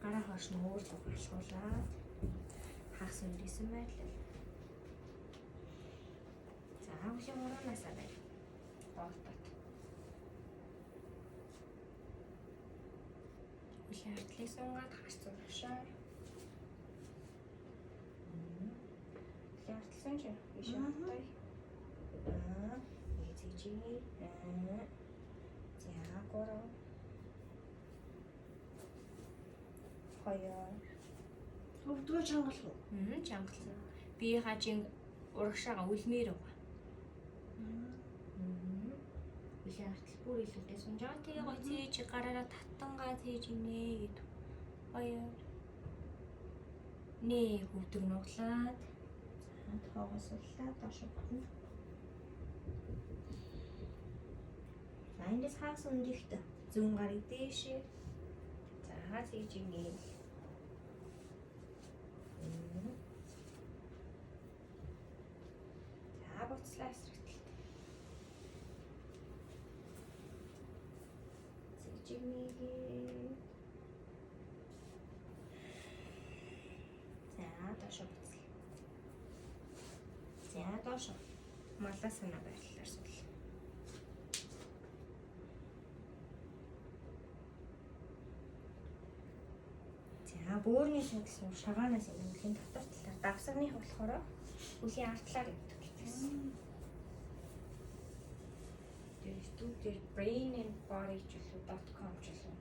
гараа хоош нь өөр рүү алхуулаад хагас өндрсөн байрлал. За хөлийн муруунаасаа барь. Болтот. Хөлийн артлыг сунгаад хагас зуршаа. Хөлийн артал сунж биш үү? Аа, нэг зэжээ. Аа. За 3 2. Өвдгөө чангалах уу? Чангалсан. Би хажийн урагшаага үлмээр байгаа. Үлийн артал бүр илүүтэй сунж байгаа. Тэгээ гой цээж гараараа татангаа цээж инэ гэдэг. 2. Нэг өвдөг нуглаад. За тоогоо суллаа доош өгнө. За эндээс хагас өндрөлт зүүн гарыг дээшээ. За цээж инэ. За буцлаа эсрэг талд. Зэжигнийгээ. За доошо буцлаа. За доошо. Малаа санаа байрлалаар сул. За бөөрийн судалсан шагаанаас энэ үлийн дотор талаар давсагных болохоор үлийн артлаар явдаг гэсэн. Тэр YouTube дээр brain and body ч үлээ .com ч үлээ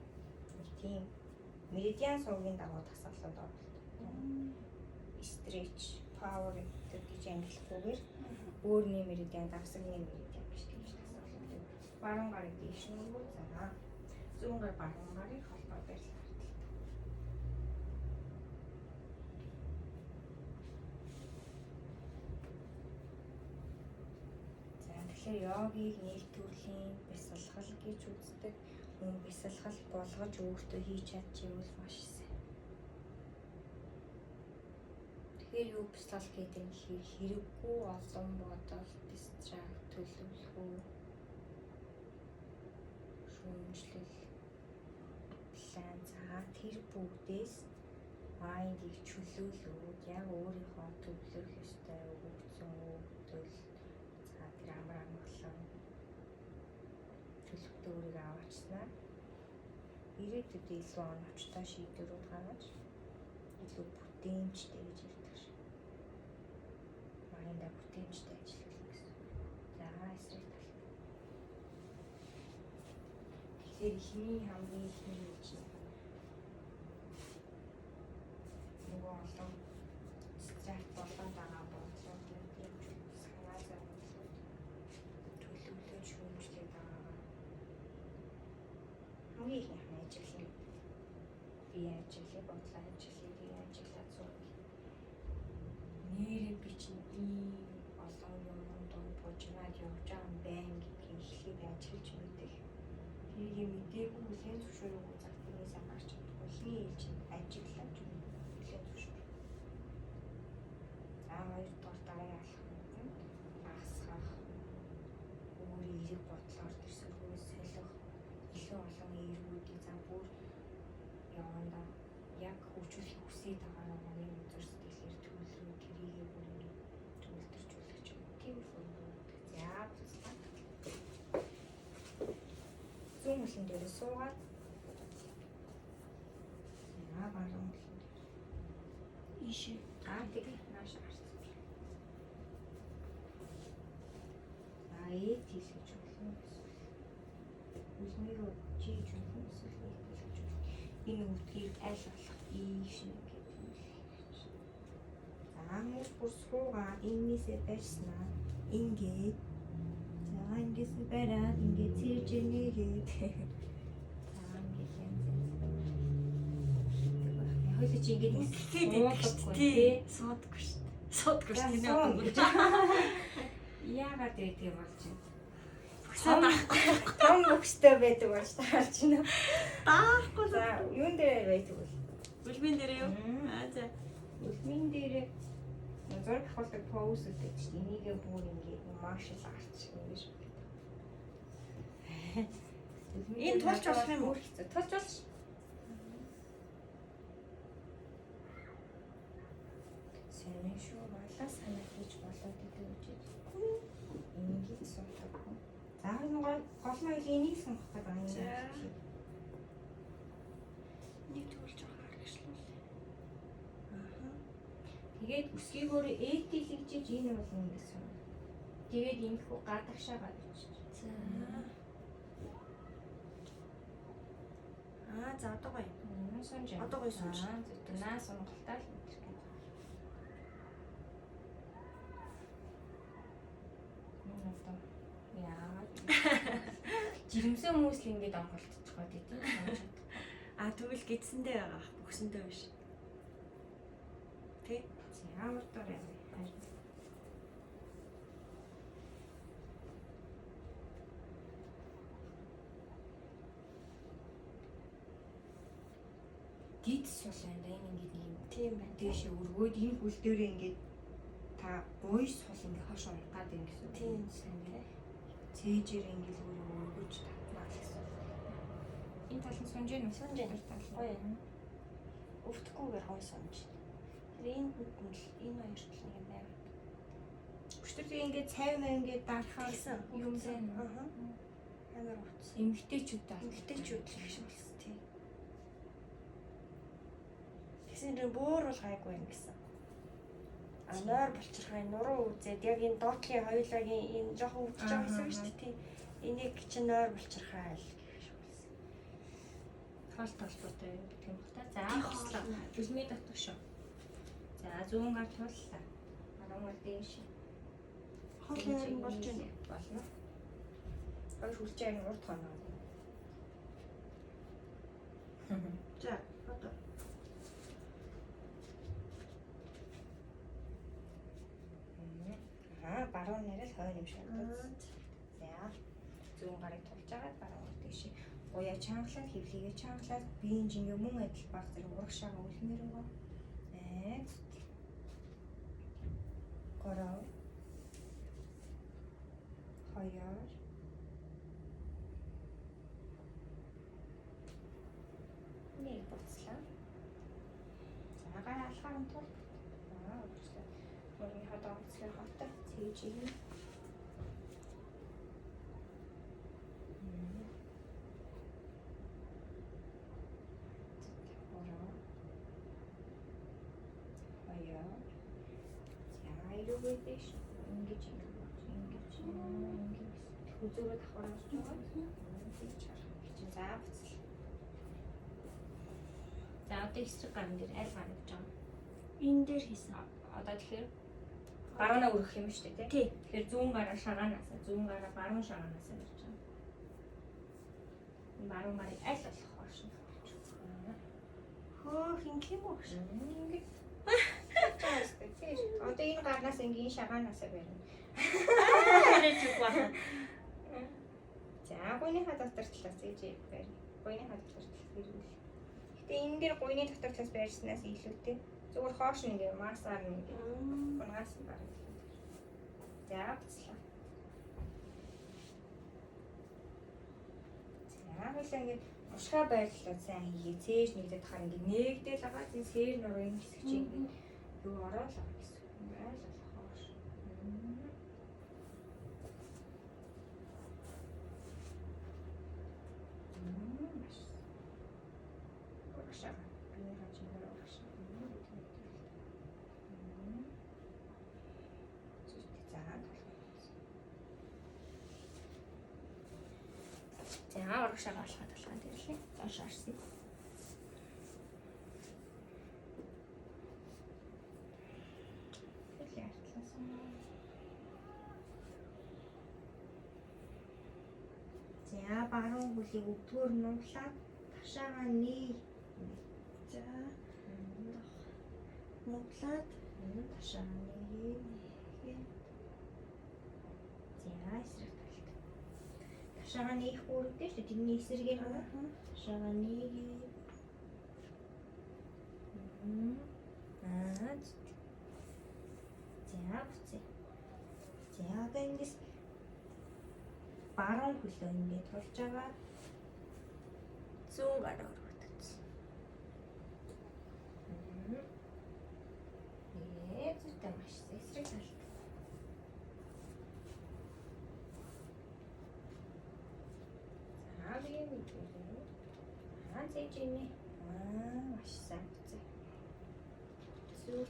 нэг тийм меридиан сувгийн дагуу тасгалууд оролдог. Stretch, power гэдэг гэж ангиллахгүйгээр бөөрийн меридиан, давсагны меридиан гэж тийм тасгалууд. Баруун гарыг дээш нүгөө за зүүн гар баруун гарыг холбоо байрлал. Тэгэхээр йогийг нэг төрлийн бясалгал гэж үздэг. Мөн бясалгал болгож өөртөө хийж чадчихвал маш сайн. Тэгэхээр юу бясалгал гэдэг нь хэрэггүй олон бодол, дистракт, төлөвлөгөө, шүүмжлэл, план за тэр бүгдээс майндыг чөлөөлөөд яг өөрийнхөө төвлөрөх ёстой өгөгдсөн өгөгдөл за тэр амар амгалан төлөвтэй өөрийгөө аваачснаар ирээдүйдээ илүү оновчтой шийдвэрүүд гаргаж илүү бүтээмжтэй гэж ярьдаг шиг. Майндаа бүтээмжтэй ажиллах гэсэн. За эсрэг тал. Тэгэхээр эхний хамгийн эхний гэж нөгөө олон дистракт болоод байгаа бодлоо тийм санаа зовлон төлөвлөж шүүмжлээд байгаагаа хамгийн ихнийх нь ажиглана. Би ажиглая, бодлоо ажиглая, би ажиглаад суух. Нэрээ би чинь ийм олон юм дунд бужигнаад явж байгаа юм байна гэдгийг эхлээд ажиглаж мэдэх. Тэрийг мдээгүй хүлээн зөвшөөрөөгүй цаг тэрнээсээ гарч чадахгүй. Эхний ээлжинд ажиглаж хүлээн зөвшөөр. За хоёрдугаар дараагийн алхам нь агсгах, өөрийн эерэг бодлоор тэр сөргөөс солих, илүү олон эергүүдийг за бүр явандаа яг хөгжүүлэх хүсээд байгаа манай үзэр сэтгэлээр төлрөө тэрийгээ бүр ингэ төгөлдржүүлэх ч юм уу. Тиймэрхүү юм. За буцлаа. Зүүн хүлэн дээр суугаад за баруун хүлэн дээр. Ийшээ. Аа тэг нааш гарсан. Э тэлгэж болно гэсэн. Үлмээр чийж болно эсвэл э тэлгэж болно. Энэ өвдгийг аль болох ийш ингээд тэлгэж. За хүмүүс бүр суугаад эннээсээ барьснаа ингээд за ингээсээ бариад ингээд цээж нээгээд за ингээд янз янз. Хоёул чи ингээд Ингээд байдаг шүү дээ. Суудаггүй шүү дээ. Суудаггүй шүү дээ. Суун гэж. Яагаад байдаг юм бол чинь? Бөгсөө даахгүй. Том бөгстэй байдаг болж таарч байна. Даахгүй. За, юун дээр байдаг вэ? Үлмэн дээр юу? Аа за. Үлмийн дээр зураг авахдаг поз гэдэг чинь энийгээ бүр ингээд martial arts ингэж байдаг. Энэ тулч болох юм уу? Тулч болох. Сонин шүү, малаа санаа хийж болоод идэв гэж. Ингээд суудаг. За гол гол нь энийг сонгох гэдэг юм. За. Нэг тулж байгаа хэрэгшлүүл. Аа. Тэгээд өсгийг өөрөө ээдэлэгжиж энэ бол ингээд сонгоно. Тэгээд ингэхүү гадагшаа гарч. За. Аа за одоо гоё. Сунж. Одоо гоё сунж. Аа, наа сонголтоо л мэдэрх юм. Энэ одоо яагаад жирэмсэн хүмүүс л ингээд онголтчих гоо тийм сунж чадахгүй. Аа тэгвэл гидсэндээ байгаа ах бөхсөндөө биш. Тэ? За урдаар явъя. Харин. Дид сул байна да энэ ингээд нэг юм Тийм байна. дээшээ өргөөд энэ хөл дээрээ ингээд та гуй сул ингээд хойш унах гад юм гэсэн. үг. Тийм сайн тий. Цээжээр ингээд өөрөө өргөж татнаа л гэсэн. Энэ тал нь сунж гин үү? Сунж гин. Тал нь. Гоё. Өвдөхгүйгээр гоё сунж. Тэр энэ хүнд нь л энэ хоёр л нэг юм байна. Өчтөр тэгээ ингээд цайв мав ингээд дарахаар Тэгсэн. юм сайн. Аа. Амар өвдсөн. Эмгтээчүүдтэй Эмгтээчүүд л их шиг болсон тий. Тэгсэн чинь буур бол гайгүй юм гэсэн. А нойр булчирхай нуруу үзээд яг энэ доотлын хоёулагийн энэ жоохон өвдөж байгаа хэсэг шүү дээ тий. Энийг чинь нойр булчирхай л гэх шиг болсон. Хоол толботой юм гэх юм бах та. За Тийм хослоо. Үлмий дотор шүү. За зүүн гар туллаа. Баруун гар дээш. Хоол яар болж байна. Болно. Хоёр хүлчээ энэ урд хоноо. За одоо. Аа баруун нэрэл хойно юм шиг байна. За зүүн гарыг тулж агаад баруун гар дээш. Уяа чангалаад хөвлөгээ чангалаад биеийн жингээ мөн адил баг зэрэг урагшаага үлмээр байгаа. Айц. 3 2 1 буцлаа. За гар алхаар нь тул. Аа үргэлжлээ. Мөрийнхөө дооцлын хоттой цээж ирнэ. Хоёр. За эрүүгээ дэш. Ингэж ингэж ингэж ингэж хүзүүгээ давхар орж байгаа. Тэгж харах гэж. За буцал. За одоо эсрэг гарын дээр аль гар гэж байгаа юм? Энэ дээр хийсэн. Одоо тэгэхээр баруунаа өргөх юм шүү дээ тий. Тий. Тэгэхээр зүүн гараа шагаанасаа, зүүн гараа баруун шагаанасаа барьж байгаа. Энэ баруун гарыг аль болох хоош нь харж байна. Хөөх ингэх юм уу гэж. Ингээд чааштай тий. Одоо энэ гарнаас ингээ энэ шагаанасаа барина. Арай ч үгүй байна. За гуйныхаа дотор талаас ээж барь. Гуйныхаа дотор талаас хэрүүл. Гэтэ энэ дээр гуйны дотор талаас барьснаас илүүтэй зүгээр хоош нь ингээ масаар нь ингээ гунгаас нь барина. За буцлаа. За хоёлаа ингээд уршгаа байрлалаа сайн хийгээ цээж нэгдээд хаар ингээд нэгдэл байгаа. Тийм сэр нурын хэсэг чинь ингээд юу ороод л байгаа гэсэн. Айл болох хоош. Маш. Урагшаа. Биеийн хажуугаар урагшаа. За толгой. За, урагшаага болоход болоход ирлээ. Доош орсон. Хөлөө артлаасан. За, баруун хөлийг өвдгөөр нуглаад ташаага нээ. За. Нуглаад Ташаага нээ. За, эсрэг талд. Ташаага нээх үүрэгтэй шүү дээ. Тэрний эсрэгээр ташаага нээгээ. Аа. За, буцъя. За, одоо эндээс баруун хөлөө ингээд тулж байгаа. Зүүн гараа өргөтөц. Ээ, зүйтэй маш эсрэг талд. За, би нэг юм. Аа, зээж ийнэ. Аа, маш сайн буцъя. Зүг.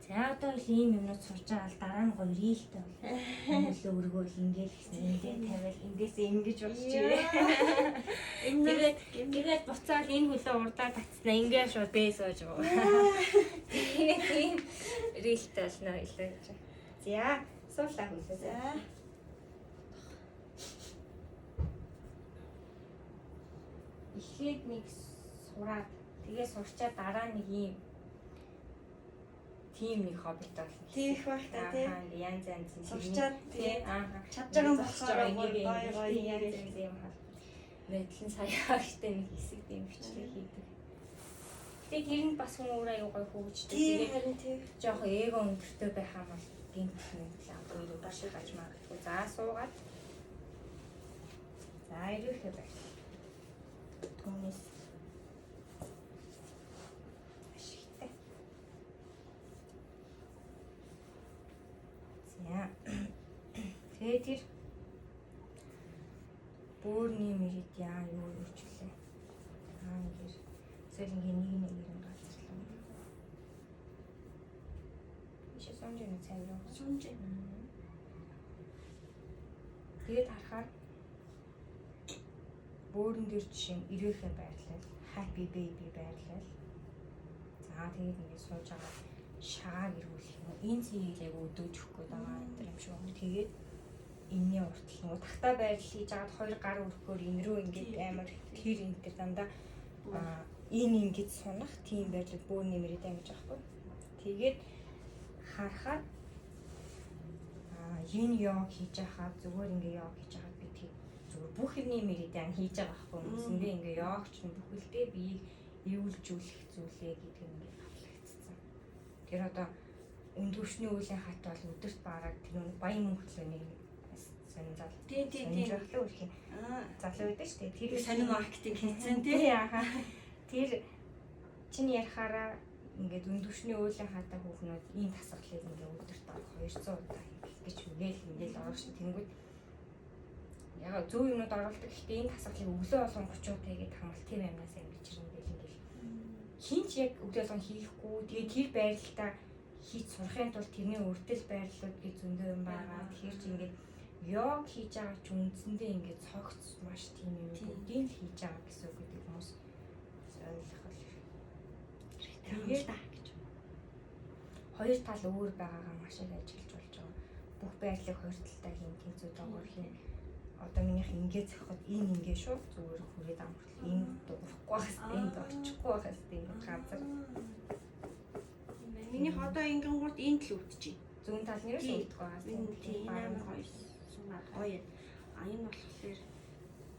За, одоо л ийм юмнууд сурж байгаа л дараа нь гоё рийлтэй бол. Хөлөө өргөөл ингээл гэсэн ингээ тавиал эндээсээ ингэж болчих. Энэ Тэгээд буцаал энэ хөлөө урдаа татснаа ингээ шууд бээ сууж байгаа. Тэгээд ийм рийлтэй болно илүү гэж. За, суулаа хөлөө. За. Эхлээд нэг сураад тэгээ сурчаа дараа нэг ийм тийм нэг хоббитой болно. Тийх байх та тий. Аа, янз янзын Сурчаад тий. тий. Аа. Чадж байгаа юм болохоор энийг гоё гоё янз янзын юм халбар. Мэдлэн сая агштай нэг хэсэг тийм бичлэг хийдэг. Тэгээ тэр нь бас хүн өөр аюу гоё хөгждөг. Тий, Тэгээд харин тий. жоохон эго өндөртэй байх юм бол гинт нэг амгүй руу баш гаж магадгүй. За суугаад. За ирүүхэ байр. Түүнээс ашигтай. За. Тэгээд тэр бөөрийн меридиан юу юу ч үлээ. Аа ингээд эсвэл ингээд нэг нэг юм газарлаа. Ишээ сунж нэг цай руу. Сунж. Тэгээд харахаар бөөрөн дээр жишээ нь ирээхэн байрлал, happy baby байрлал. За тэгээд ингээд сууж байгаа шагааг эргүүлэх юм уу? Энэ цэгийг яг өдөөж өгөх гээд байгаа юм шиг байна. Тэгээд энэний уртл нөгөө тахта байрлал хийж агаад хоёр гар өргөхөөр энэ рүү ингээд амар тэр энэ төр дандаа энэ ингээд сунах тийм байрлал бөөрийн меридиан гэж аахгүй. Тэгээд харахаар энэ йог хийж байхад зүгээр ингээ йог хийж байхад би тэг зүгээр бүх юмны меридиан хийж байгаа байхгүй үндсэндээ ингээ йогч нь бүхэлдээ биеийг эрүүлжүүлэх зүйлээ гэдэг нь ингээ батлагдсан. Тэр одоо өндөршний үеийн хат бол өдөрт бараг тэр нэг баян мөнхлөөний сонин зал. Тий, тий, тий. Сонин өрхийн Аа. залуу байдаг шүү дээ. Тэр сонин маркетинг хийцэн тий. Тий ааха. Тэр чинь ярихаараа ингээд өндөршний үеийн хатаа хүүхнүүд ийм тасгалыг ингээд өдөрт бараг 200 удаа хийх гэж үгээл ингээл орох шин тэнгүүд яг зөв юмнууд оруулдаг. Гэхдээ энэ тасгалыг өглөө болгон 30 удаа хийгээд хамгаалт тийм амнаас ингэж ирнэ гэл ингээл хинч яг өглөө болгон хийхгүй. Тэгээ тэр байралтаа хийж сурахын тулд тэрний үрдэл байрлалууд гэж зөндөө юм байгаа. Тэгэхээр чи ингээд йог хийж байгаа ч үндсэндээ ингээд цогц маш тийм юм бүгдийг л хийж байгаа гэсэн үг гэдэг хүмүүс ойлгох хэрэгтэй юм л да гэж. Хоёр тал өөр байгаагаа маш их ажиллаж болж байгаа. Бүх байрлалыг хоёр талдаа хийн, тэнцүү доогоор хийн. Одоо минийх ингээ зохиход энэ ингээ шууд зүгээр хүрээд амарлаа. Энэ дуурахгүй байх хэвээр, энд очихгүй байх хэвээр ингээ газар. Минийх одоо ингэнгуут энд л үүдчихээн. Зүүн тал нь ерөөсөө үүдэх байгаа. Энэ тийм амар гоё сунаад гоё. А энэ болохоор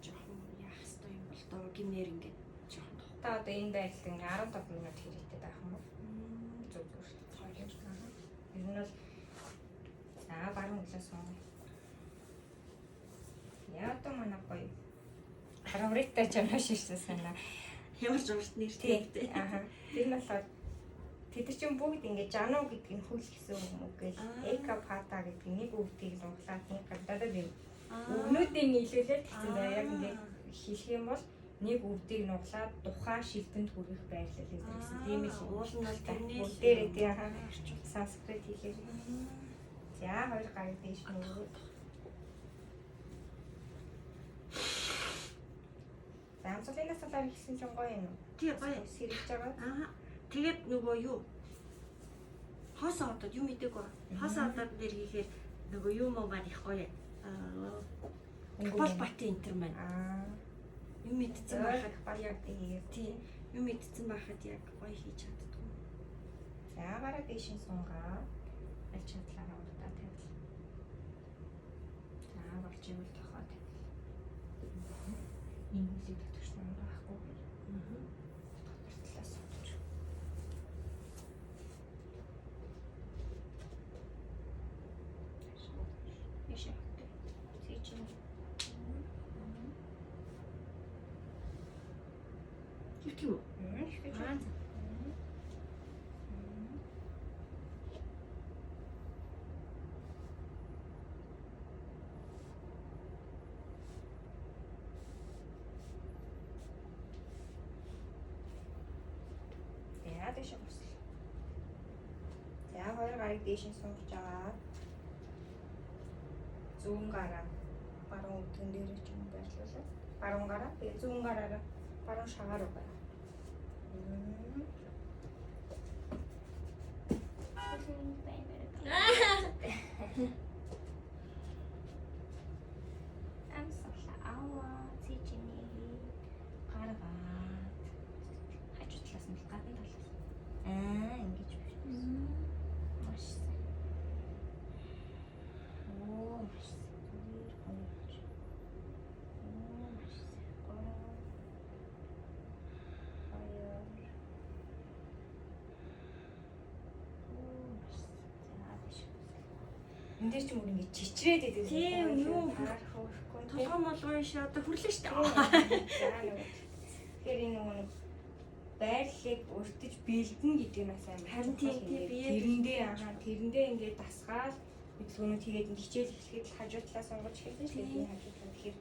жоохон яах хэвээр юм бол доо гимээр ингээд жоохон Та одоо энэ байдалд ингээ 15 минут хэрэгтэй байх юм уу? Зүг зүг шүү дээ. Ер нь бол за баруун өглөө сууна. Яа одоо манай гоё фавориттай чамаа ширсэн санаа. Ямар журалт нэртэй тий. Аа. Тэр нь болохоор тэд нар чинь бүгд ингээ жану гэдэг нь хөл гэсэн үг гээл эка пата гэдэг нэг үгдийг нуглаад нэг гадаадад юм. Үгнүүдийг нийлүүлээд тэгсэн заа яг ингээ хэлэх юм бол нэг үгдийг нуглаад тухайн шилдэнд хүрэх байрлал энэ гэсэн тийм л уул нь бол тэрний л дээрээ тий санскрит хэлээр. За хоёр гарыг дээш нөгөөд. Амьсгалын дасгалаар хийсэн чинь гоё юм уу? Тий, гоё. Сэргэж байгаа. Аа. Тэгээд нөгөө юу? Хоосон одод юм идэг ба. Хоосон одод нэр хийхээр нөгөө юм уу маань их гоё. Аа. Пол бати энтер маань. Аа. Юм идсэн байхад Байх яг хийгээд. тий. Юм идсэн байхад яг гоё хийж чаддгүй. За гараа дээшин сунгаа. Аль чадлаараа урдаа тавил. За болж ивэл тохоо тавил. Энэ хөлийг дотгош сунгаахгүй. Дотор талаас сунгаж. Биш ээ. Тий чинь. Юу тийм үү? Их Аа. За дээшээ босл. За хоёр гарыг дээшээ сунгаж аваад зүүн гараа баруун өвдгөн дээрээ ч юм уу байрлуулаад баруун гараа тэгээ зүүн гараараа баруун шагаар руу гараа. Амьсгал аваа цэжиний гаргаад хажуу талаас нь гадна талаас. Аа ингэж биш. Маш сайн. Оо маш сайн. Зүгээр гоё. Оо маш сайн. 3 2 Оо маш сайн. За биш. Энд дээр ч юм уу ингэж чичрээд идэв. Тийм, юу хөрөхгүй. Толгой молгой шээ одоо хүрлээ шүү дээ. За нөгөө. Тэгэхээр энэ нөгөө нэг байрлалыг өртөж бэлдэн гэдэг нь бас амар. Харин тийм, тийм, бие тэрэндээ ахаа тэрэндээ ингээд дасгаал хөдөлгөөнүүд хийгээд ингээд хичээл эхлэхэд л хажуу талаа сунгаж эхэлсэн шүү дээ. Би хажуу талаа тэгэхээр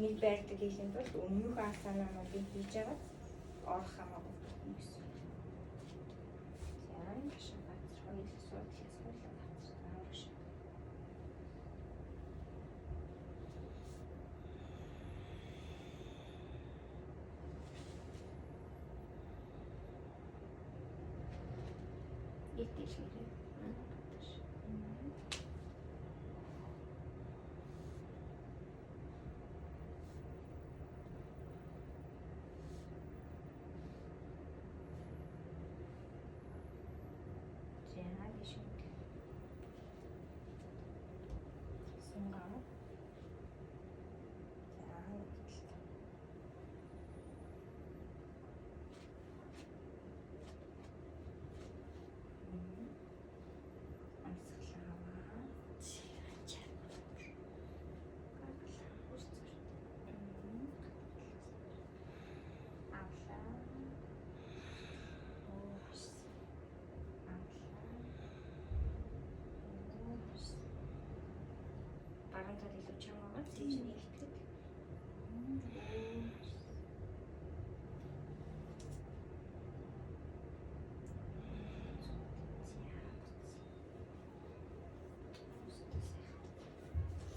нэг байрдаг хийхин тулд өмнөхөө асанаануудыг хийж байгаа орох хамаагүй юм гэсэн. За энэ хашаа газар хоёр суудлаас хоёулаа газар аврах шиг. Итгэл гэрээ. За тийш үү. Сунгаа. За хөдөлт. Амьсгал аваа. Гаргалаа. Үс зүр. Авлаа. Оо маш сайн. Авлаа. Оо маш сайн. Баруун тал илүү чанга байгаа. Тийш нэгтгэд. Оо маш сайн.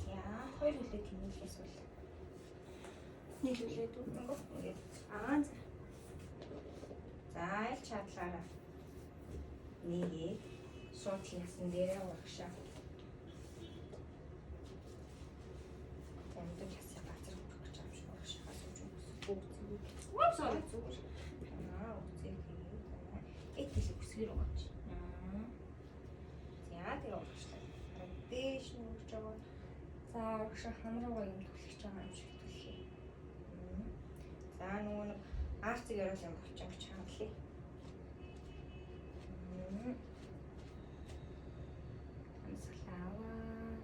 За, хоёр хөлөө тэнийхээс бол Нийлүүлээд үү? ингээд Аа за. За аль чадлаараа нэгээд суудлын ясан дээрээ урагшаа. За мэдээж ясыг газар хүрэх гэж юм шиг урагшаа сууж өгсөн. Бүгд Вау sorry. зүгээр. Аа үцээ тэгээд Эт л үсгэр байгаа чи. За тэгээ урагшлаа. Харин дээш нь үрж байгаа. За урагшаа хам руугаа юм түлхэж байгаа юм шиг түлхье. За нөгөө нэг арцыг яриул юм болчих гэж хандлаа. Амьсгал аваа.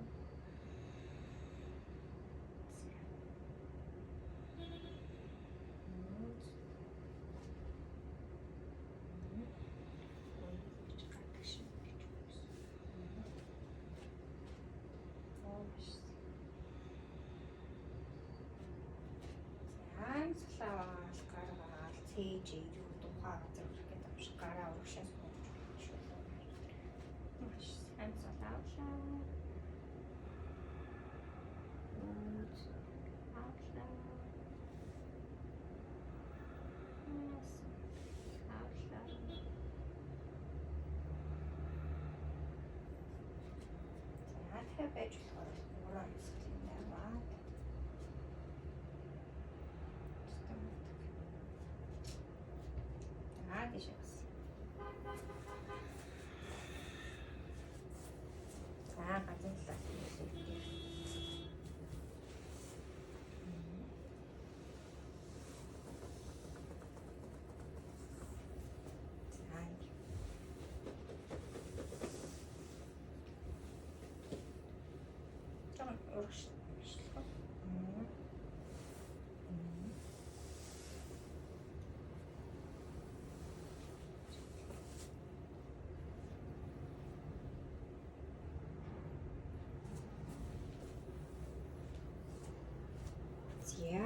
Амьсгал аваад гаргаад цээж юу тухай газар хүрэх гэдэг юм шиг гараа урагшаа сууж шүү. Маш амьсгал авлаа. Үз авлаа. Дуртай байж болохоор буруу амьсгалын аваад. Аа тийш бас. За газрын талаас нь хэлээ. За ингэ. Жохон урагшлах. За.